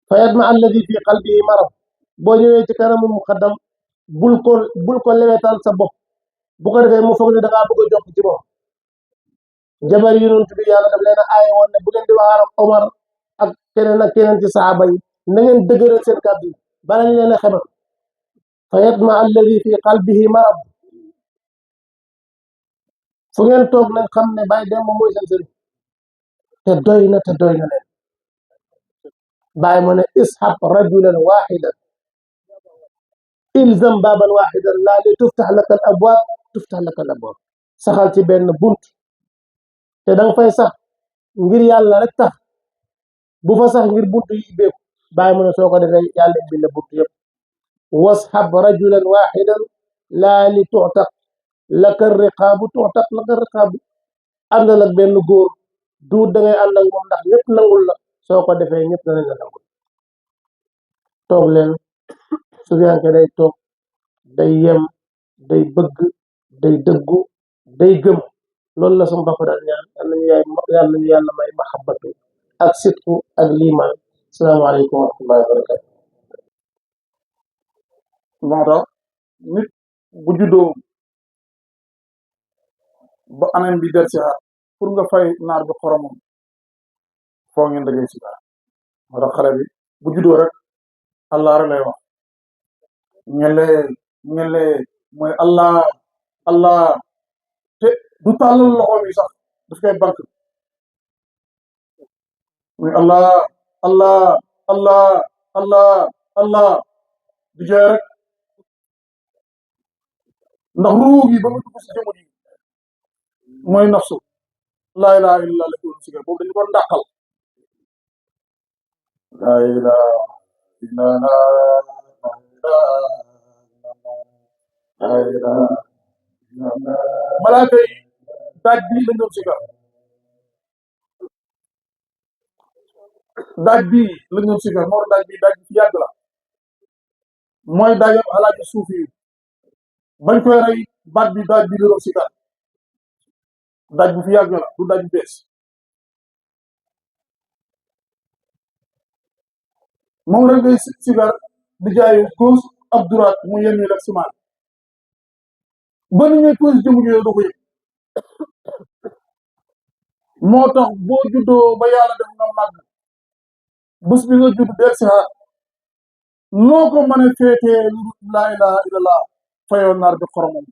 fa yatma alladi fi qalbihi marad boo ñëwee ci kanamu muqaddam bul ko lewetal sa bopp bu ko defee mu foog ne da ngaa bëgg a jokk ci moom jabar yonent bi yàlla daf leen a aaye woon ne bu ngeen di waxaar ak Omar ak keneen ci saxaaba yi na ngeen dëgëral seen kàddu yi bala ñu leen a xebal fa yatma alladi fi qalbihi marad fu ngeen toog nañ xam ne Baye Demba mooy seen sëriñ te doy na leen Baye mu ne ishab rajulan waxidan ilzam baban waxidan laa li tuftax laka al abwaab tuftax laka al abwaab saxal ci benn bunt te da nga fay sax ngir yàlla rek tax bu fa sax ngir bunt yi ubbeeku Baye mu ne soo ko defee yàlla ubbi la bunt yëpp washab rajulan waxidan laa li tuxtaq laka riqaabu tuxtaq laka riqaabu àndal ak benn góor duut da ngay ànd ak moom ndax ñëpp nangul la soo ko defee ñëpp danañ la nangul toog leen sufiyanke day toog day yem day bëgg day dëggu day gëm loolu la sama papa daan ñaan yàlla nañu yàlla may mahabbatu ak sitku ak liimaan salaamaaleykum wa rahmatullahi wa barakatu moo tax nit bu juddoo ba anam bi del si xaar pour nga fay naar bi xoromam foo ngeen dajee si dara moo tax xale bi bu juddoo rek allah rek lay wax ñele mooy allah allah te du tàllal loxo mi sax daf koy bank muy allah allah allah allah allah di jooy rek ndax ruu gi ba mu dugg si jëmm ji mooy nafsu laa ilaha illallah la ko si boobu dañu ko ndàqal laa ilaha illallah laa ilaha illallah malaaka yi daaj bii lañ doon sigar daaj bii lañ doon sigar moo daaj bi fi yàgg la mooy daajam alaaji suufi yi bañ koy rey baat bi daaj bi la doon sigar daaj bu fi yàgg la du daaj bu bees moom rek ngay sigar di jaayu gauche ak droite mu yenn rek simaan ba ni ngay pose jëmu ji doo ko yëg moo tax boo juddoo ba yàlla def nga màgg bés bi nga judd del si xaar noo ko mën a féetee lu laa ilaha illallah fayoo naar bi xoromam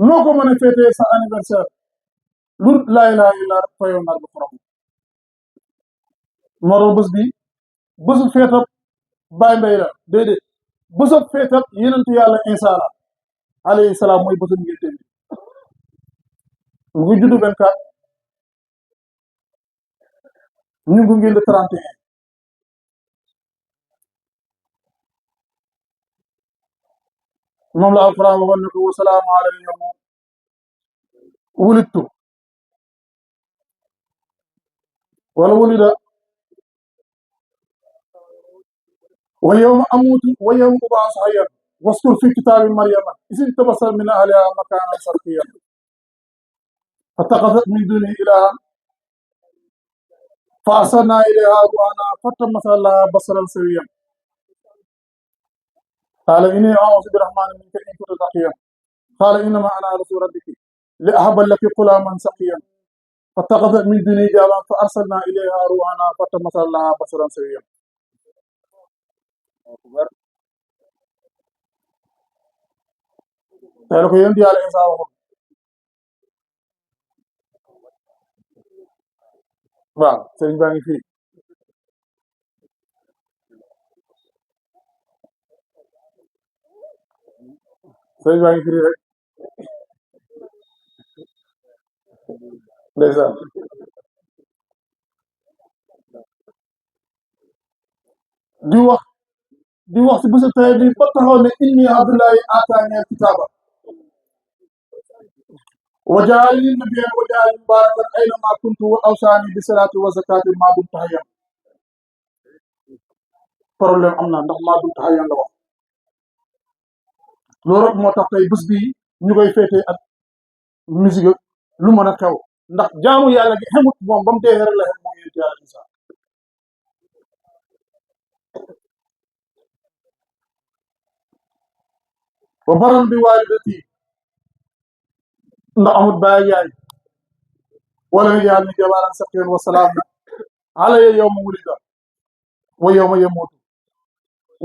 noo ko mën a féetee sa anniversaire lu laa ilaha illallah fayoo naar bi xoromam moo tax bés bi bésu feetab Baye Mbaye la déedéet bésu feetab yenentu yàlla Isa la alayhi salaam mooy bésu ngénte bi mu ngi judd 24 ñu ngi ngénte 31 moom la alquran waxoon ne ko wa salaamu alayhi yawma wulidtu wala wulida wa yawma amuutu wa yawma ub'asu hayyan waskur fi kitaabi maryama iz intabazat min ahliha makaanan sharqiyyan fattakhadhat min dunihi ilaahan fa arsalnaa ilayhaa ruuhanaa fatamassala lahaa basaran sawiyyan qaala innii a'uuzu birahmaani minka in kunta taqiyyan qaala innamaa ana rasuulu rabbiki li ahaba laki ghulaaman zakiyyan fattakhadhat min dunihi hijaaban fa arsalnaa ilayhaa ruuhanaa fatamassala lahaa basaran sawiyyan tey la ko yéen yàlla Isa waxoon waaw sëriñ baa ngi fii sëriñ baa ngi fii rek ndeysaan di wax si bésu tey bi ba taxaw ne inni abdullahi aataani alkitaaba wa jaalani nabiyyan wa jaalani mubaarakan aynamaa kuntu wa awsaani bi salaati wa zakaati maa dumtu hayyan problème am na ndax maa dumtu hayyan la wax loolu rek moo tax tey bés bii ñu koy féetee ak musique lu mën a xew ndax jaamu yàlla gi xemut moom ba mu dee rek la xem moom yéen yàlla Isa wa baran bi walidati ndax amut baay yaay wala yàlla ni jabaaran saqiyan wa salaam alaya yawma wulida wa yawma yamuutu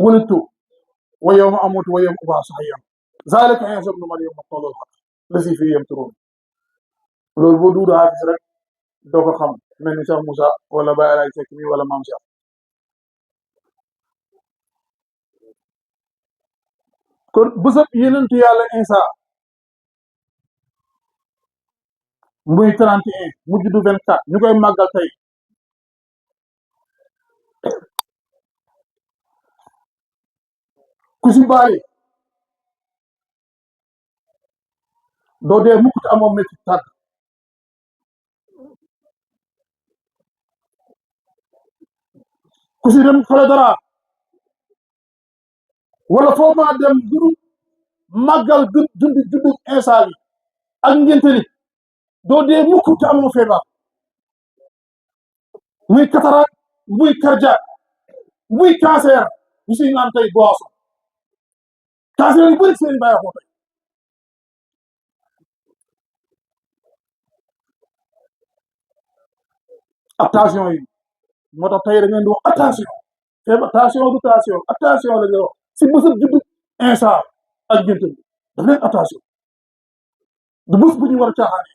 wulidtu wa yawma amuutu wa yawma ub'asu hayyan zalika Iisa ibnu Maryam qawlul haqq lazi fiihi yamtaruun loolu boo duudu xaafis rek doo ko xam mel ni Cheikh Moussa wala Baye Alaay Seck mi wala Maam Cheikh kon bésab yenentu yàlla Iisa muy 31 mu juddu 24 ñu koy màggal tey ku si baali doo dee mukk te amoo métti tàgg ku si dem fale dara wala foo maa dem duru màggal juddu Iisa bi ak ngénte li doo dee mukk te amoo feebar muy cataracte muy cardiaque muy cancer ñu siy naan tey boisson cancer yu bëri seen bàyyi ko tey attention yi moo tax tey da ngeen di wax attention feebar attention du attention la ñuy wax si bésab juddu Iisa ak ngénte li daf leen attention du bés bu ñu war a caaxaane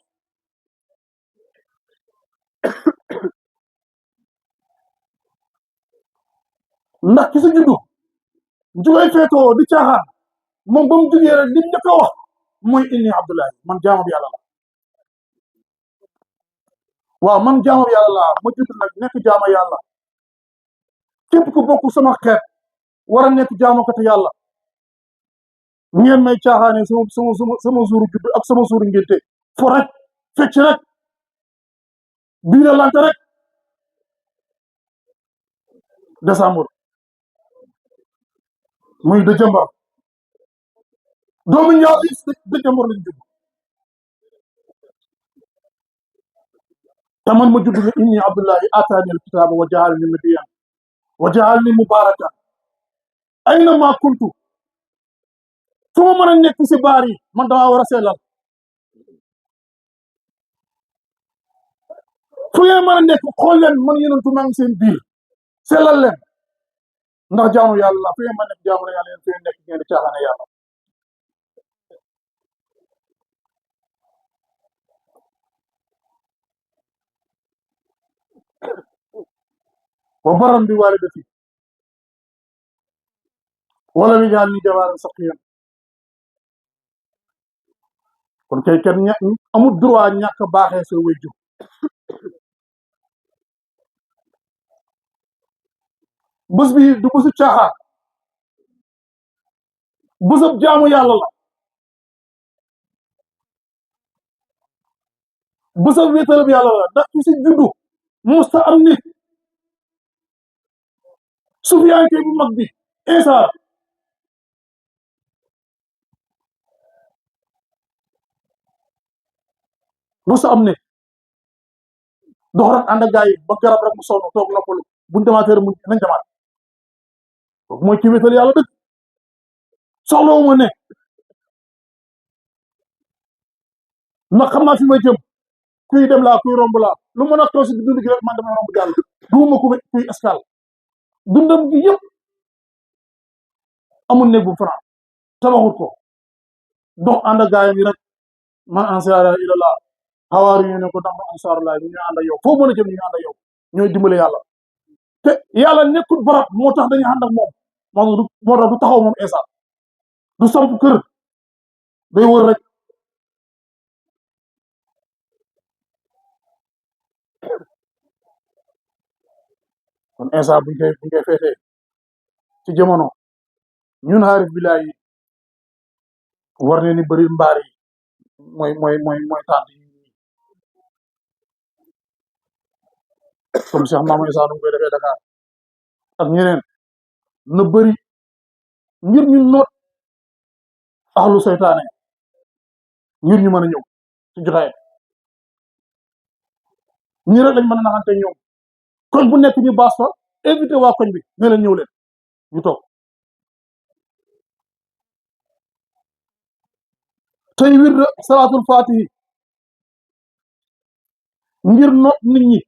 ndax ki si juddu jugay feetoo di caaxaan moom ba mu jugee rek lim njëkk a wax mooy inni Abdullahi man jaamu yàlla la waaw man jaamu yàlla laa ma judd nag nekk jaama yàlla képp ku bokk sama xeet war a nekk jaamukatu yàlla ngeen may caaxaane sama suuru judd ak sama suuru ngénte fo rek fecc rek biira lante rek décembre muy décembre doomu ñaar yi décembre lañ judd taman ma judd nga inni Abdullahi ataani alkitaaba wa jaalani nabiyan wa jaalani mubarakan ayna ma kuntu fu ma mën a nekk si baar yi man damaa war a sellal fu ngeen mën a nekk xool leen man yonentu maa ngi seen biir sellal leen ndax jaamu yàlla la fu ngeen mën a nekk jaamu yàlla yéen fu ngeen nekk ngeen di caaxaane yàlla wa baran bi walidati wala mi jaal ni jabaaran saqiyan kon kay kenn amul droit ñàkk baaxee sa wéjju bés bi du bésu caaxaan bésab jaamu yàlla la bésab wéetalab yàlla la ndax ki si juddu musta am nit sufiyanke bu mag bi Iisa musta am nit dox rek ànd ak gaa yi ba garab rek mu sonn toog noppalu buñ demaatee mu nañ demaat kooku mooy ki wéetal yàlla dëgg soxlawuma ne ndax xam naa fi may jëm kuy dem laa kuy romb laa lu mën a toog si dund gi rek man damay romb jàll duuma kuy escale dundam gi yëpp amul néeg bu fanaan tabaxut ko dox ànd ak gaayam yi rek man ansaara ilallah xawaari ñu ne ko ndax ansaarullah ñu ànd ak yow foo mën a jëm ñu ànd ak yow ñooy dimbale yàlla te yàlla nekkul barab moo tax dañuy ànd ak moom moo tax du taxaw moom Iisa du samp kër day wër rek kon Iisa buñ koy feetee ci jamono ñun xaarif billahi war ne ni bëri mbaar yi mooy tànt yi comme Cheikh Mamadou Issa nu koy defee Dakar ak ñeneen na bëri ngir ñu noot ahlu seytaane ngir ñu mën a ñëw ci jotaay ñi rek lañ mën a naxante ñoom koñ bu nekk ñu baas fa invité waa koñ bi ne leen ñëw leen ñu toog tey wir salaatul fatihi ngir not nit ñi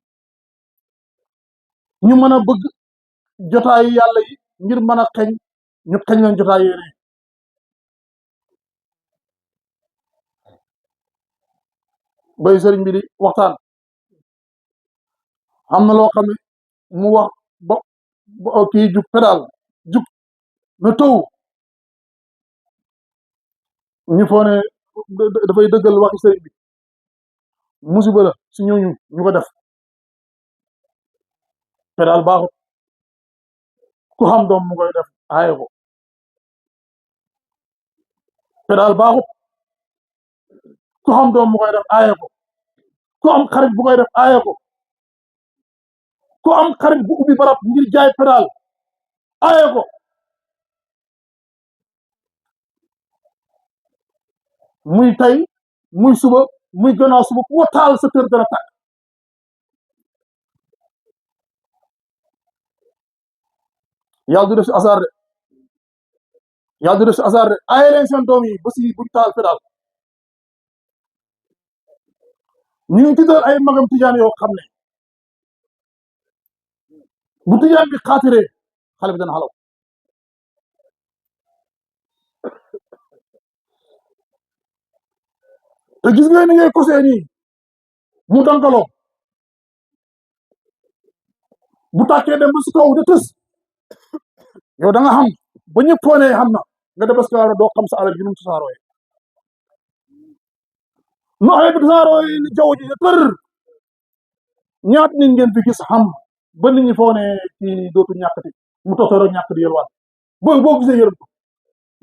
ñu mën a bëgg jotaayu yàlla yi ngir mën a xeñ ñu xeñ leen jotaay yéene bay sëriñ bi di waxtaan am na loo xam ne mu wax ba kii jug pédal jug na taw ñu foo ne dafay dëggal waxi sëriñ bi musiba la si ñooñu ñu ko def pédal baaxut ku xam doom mu koy def aaye ko pédal baaxut ku xam doom mu koy def aaye ko ku am xarit bu koy def aaye ko ku am xarit bu ubbi barab ngir jaay pédal aaye ko muy tey muy suba muy gannaaw suba ku ko taal sa kër dana tàkk yàlla du def si hasard de yàlla du def si hasard de aaye leen seen doom yi ba si buñ taal pédal ñu ngi tuddal ay magam tijaan yoo xam ne bu tijaan bi xaatiree xale bi dana xalaw te gis nga ni ngay kosee nii mu dankaloo bu tàkkee dem ba si kaw de tës yow da nga xam ba ñëpp foone xam na nga def parce que doo xam sa alal ji nu mu tasaarooyee no ay bi tasaarooyee ni jaww ji tër ñaat nit ngeen fi gis xam ba nit ñi foone kii dootu ñàkkati mu totooro ñàkk di yelwaan boo gisee yërëm ko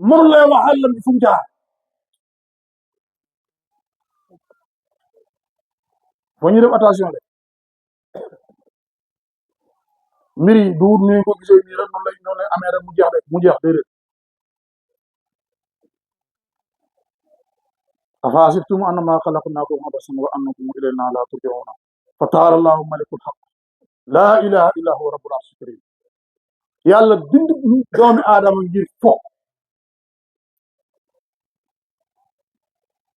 mënu lay wax àllam bi fu mu jaar foo ñu def attention de mbir yi du wut ni ko gisee nii rek noonu lay amee rek mu jeex déedéet أفحسبتم أنما خلقناكم عبثا وأنكم إلينا لا ترجعون فتعالى الله الملك الحق لا إله إلا هو رب العرش الكريم yàlla bind doomi aadama ngir fo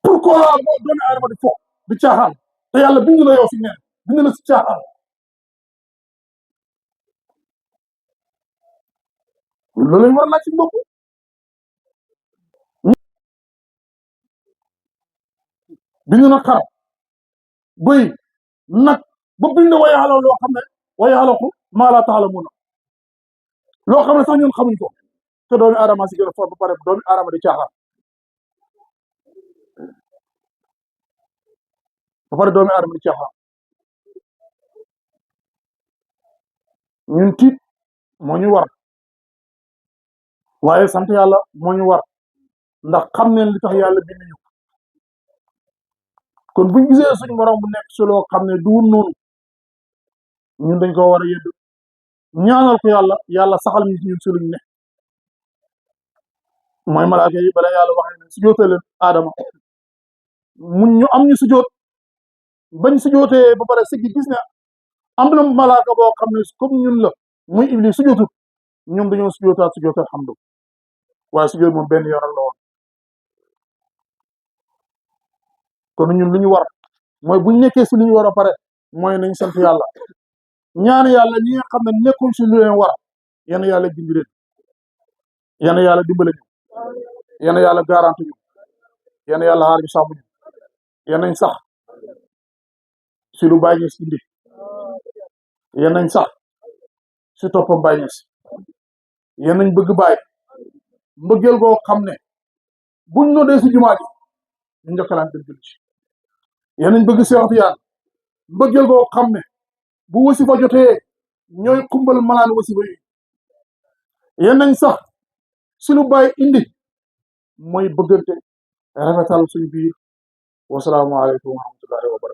pourquoi doomi aadama di fo di caaxaan te yàlla bind la yow si neen bind la si caaxaan loolu lañ war a laaj si bopp bind na xar bëy nag ba bind wayaalo loo xam ne wayaaloku maa laa taalamuuna loo xam ne sax ñun xamuñ ko te doomi aadama si gën a fort ba pare doomi aadama di caaxaan ba pare doomi aadama di caaxaan ñun tiit moo ñu war waaye sant yàlla moo ñu war ndax xam neen li tax yàlla bind ñu kon buñ gisee suñu borom bu nekk si loo xam ne duwul noonu ñun dañ ko war a yëdd ñaanal ko yàlla saxal ñu ñun si luñ ne mooy malaaka yi bala yàlla waxee ne sujootal leen aadama mun ñu am ñu sujoot bañ sujootee ba pare siggi gis ne am na malaaka boo xam ne comme ñun la muy iblis sujootut ñoom dañoo sujootal xamdu waaye sujoot moom benn yoon la woon kon ñun lu ñu war mooy buñ nekkee si lu ñu war a pare mooy nañ sant yàlla ñaan yàlla ñi nga xam ne nekkuñ si lu leen war yéen yàlla gindi leen yéen yàlla dimbale ñu yéen yàlla garanti ñu yéen yàlla xaar ñu sàmm ñu yéen nañ sax si lu bàyyi ñes indi yéen nañ sax si toppam bàyyi ñes yéen nañ bëgg bàyyi mbëggeel goo xam ne buñ noddee si jumaa ji ñu njëkkalaan dem julli ci yéen nañ bëgg Seex Tijaan mbëggeel goo xam ne bu wasifa jotee ñooy kumbal malaan wasifa yi yéen nañ sax si lu bàyyi indi mooy bëggante rafetal suñu biir wasalaamu aleykum wa rahmatullahi wa barakatuh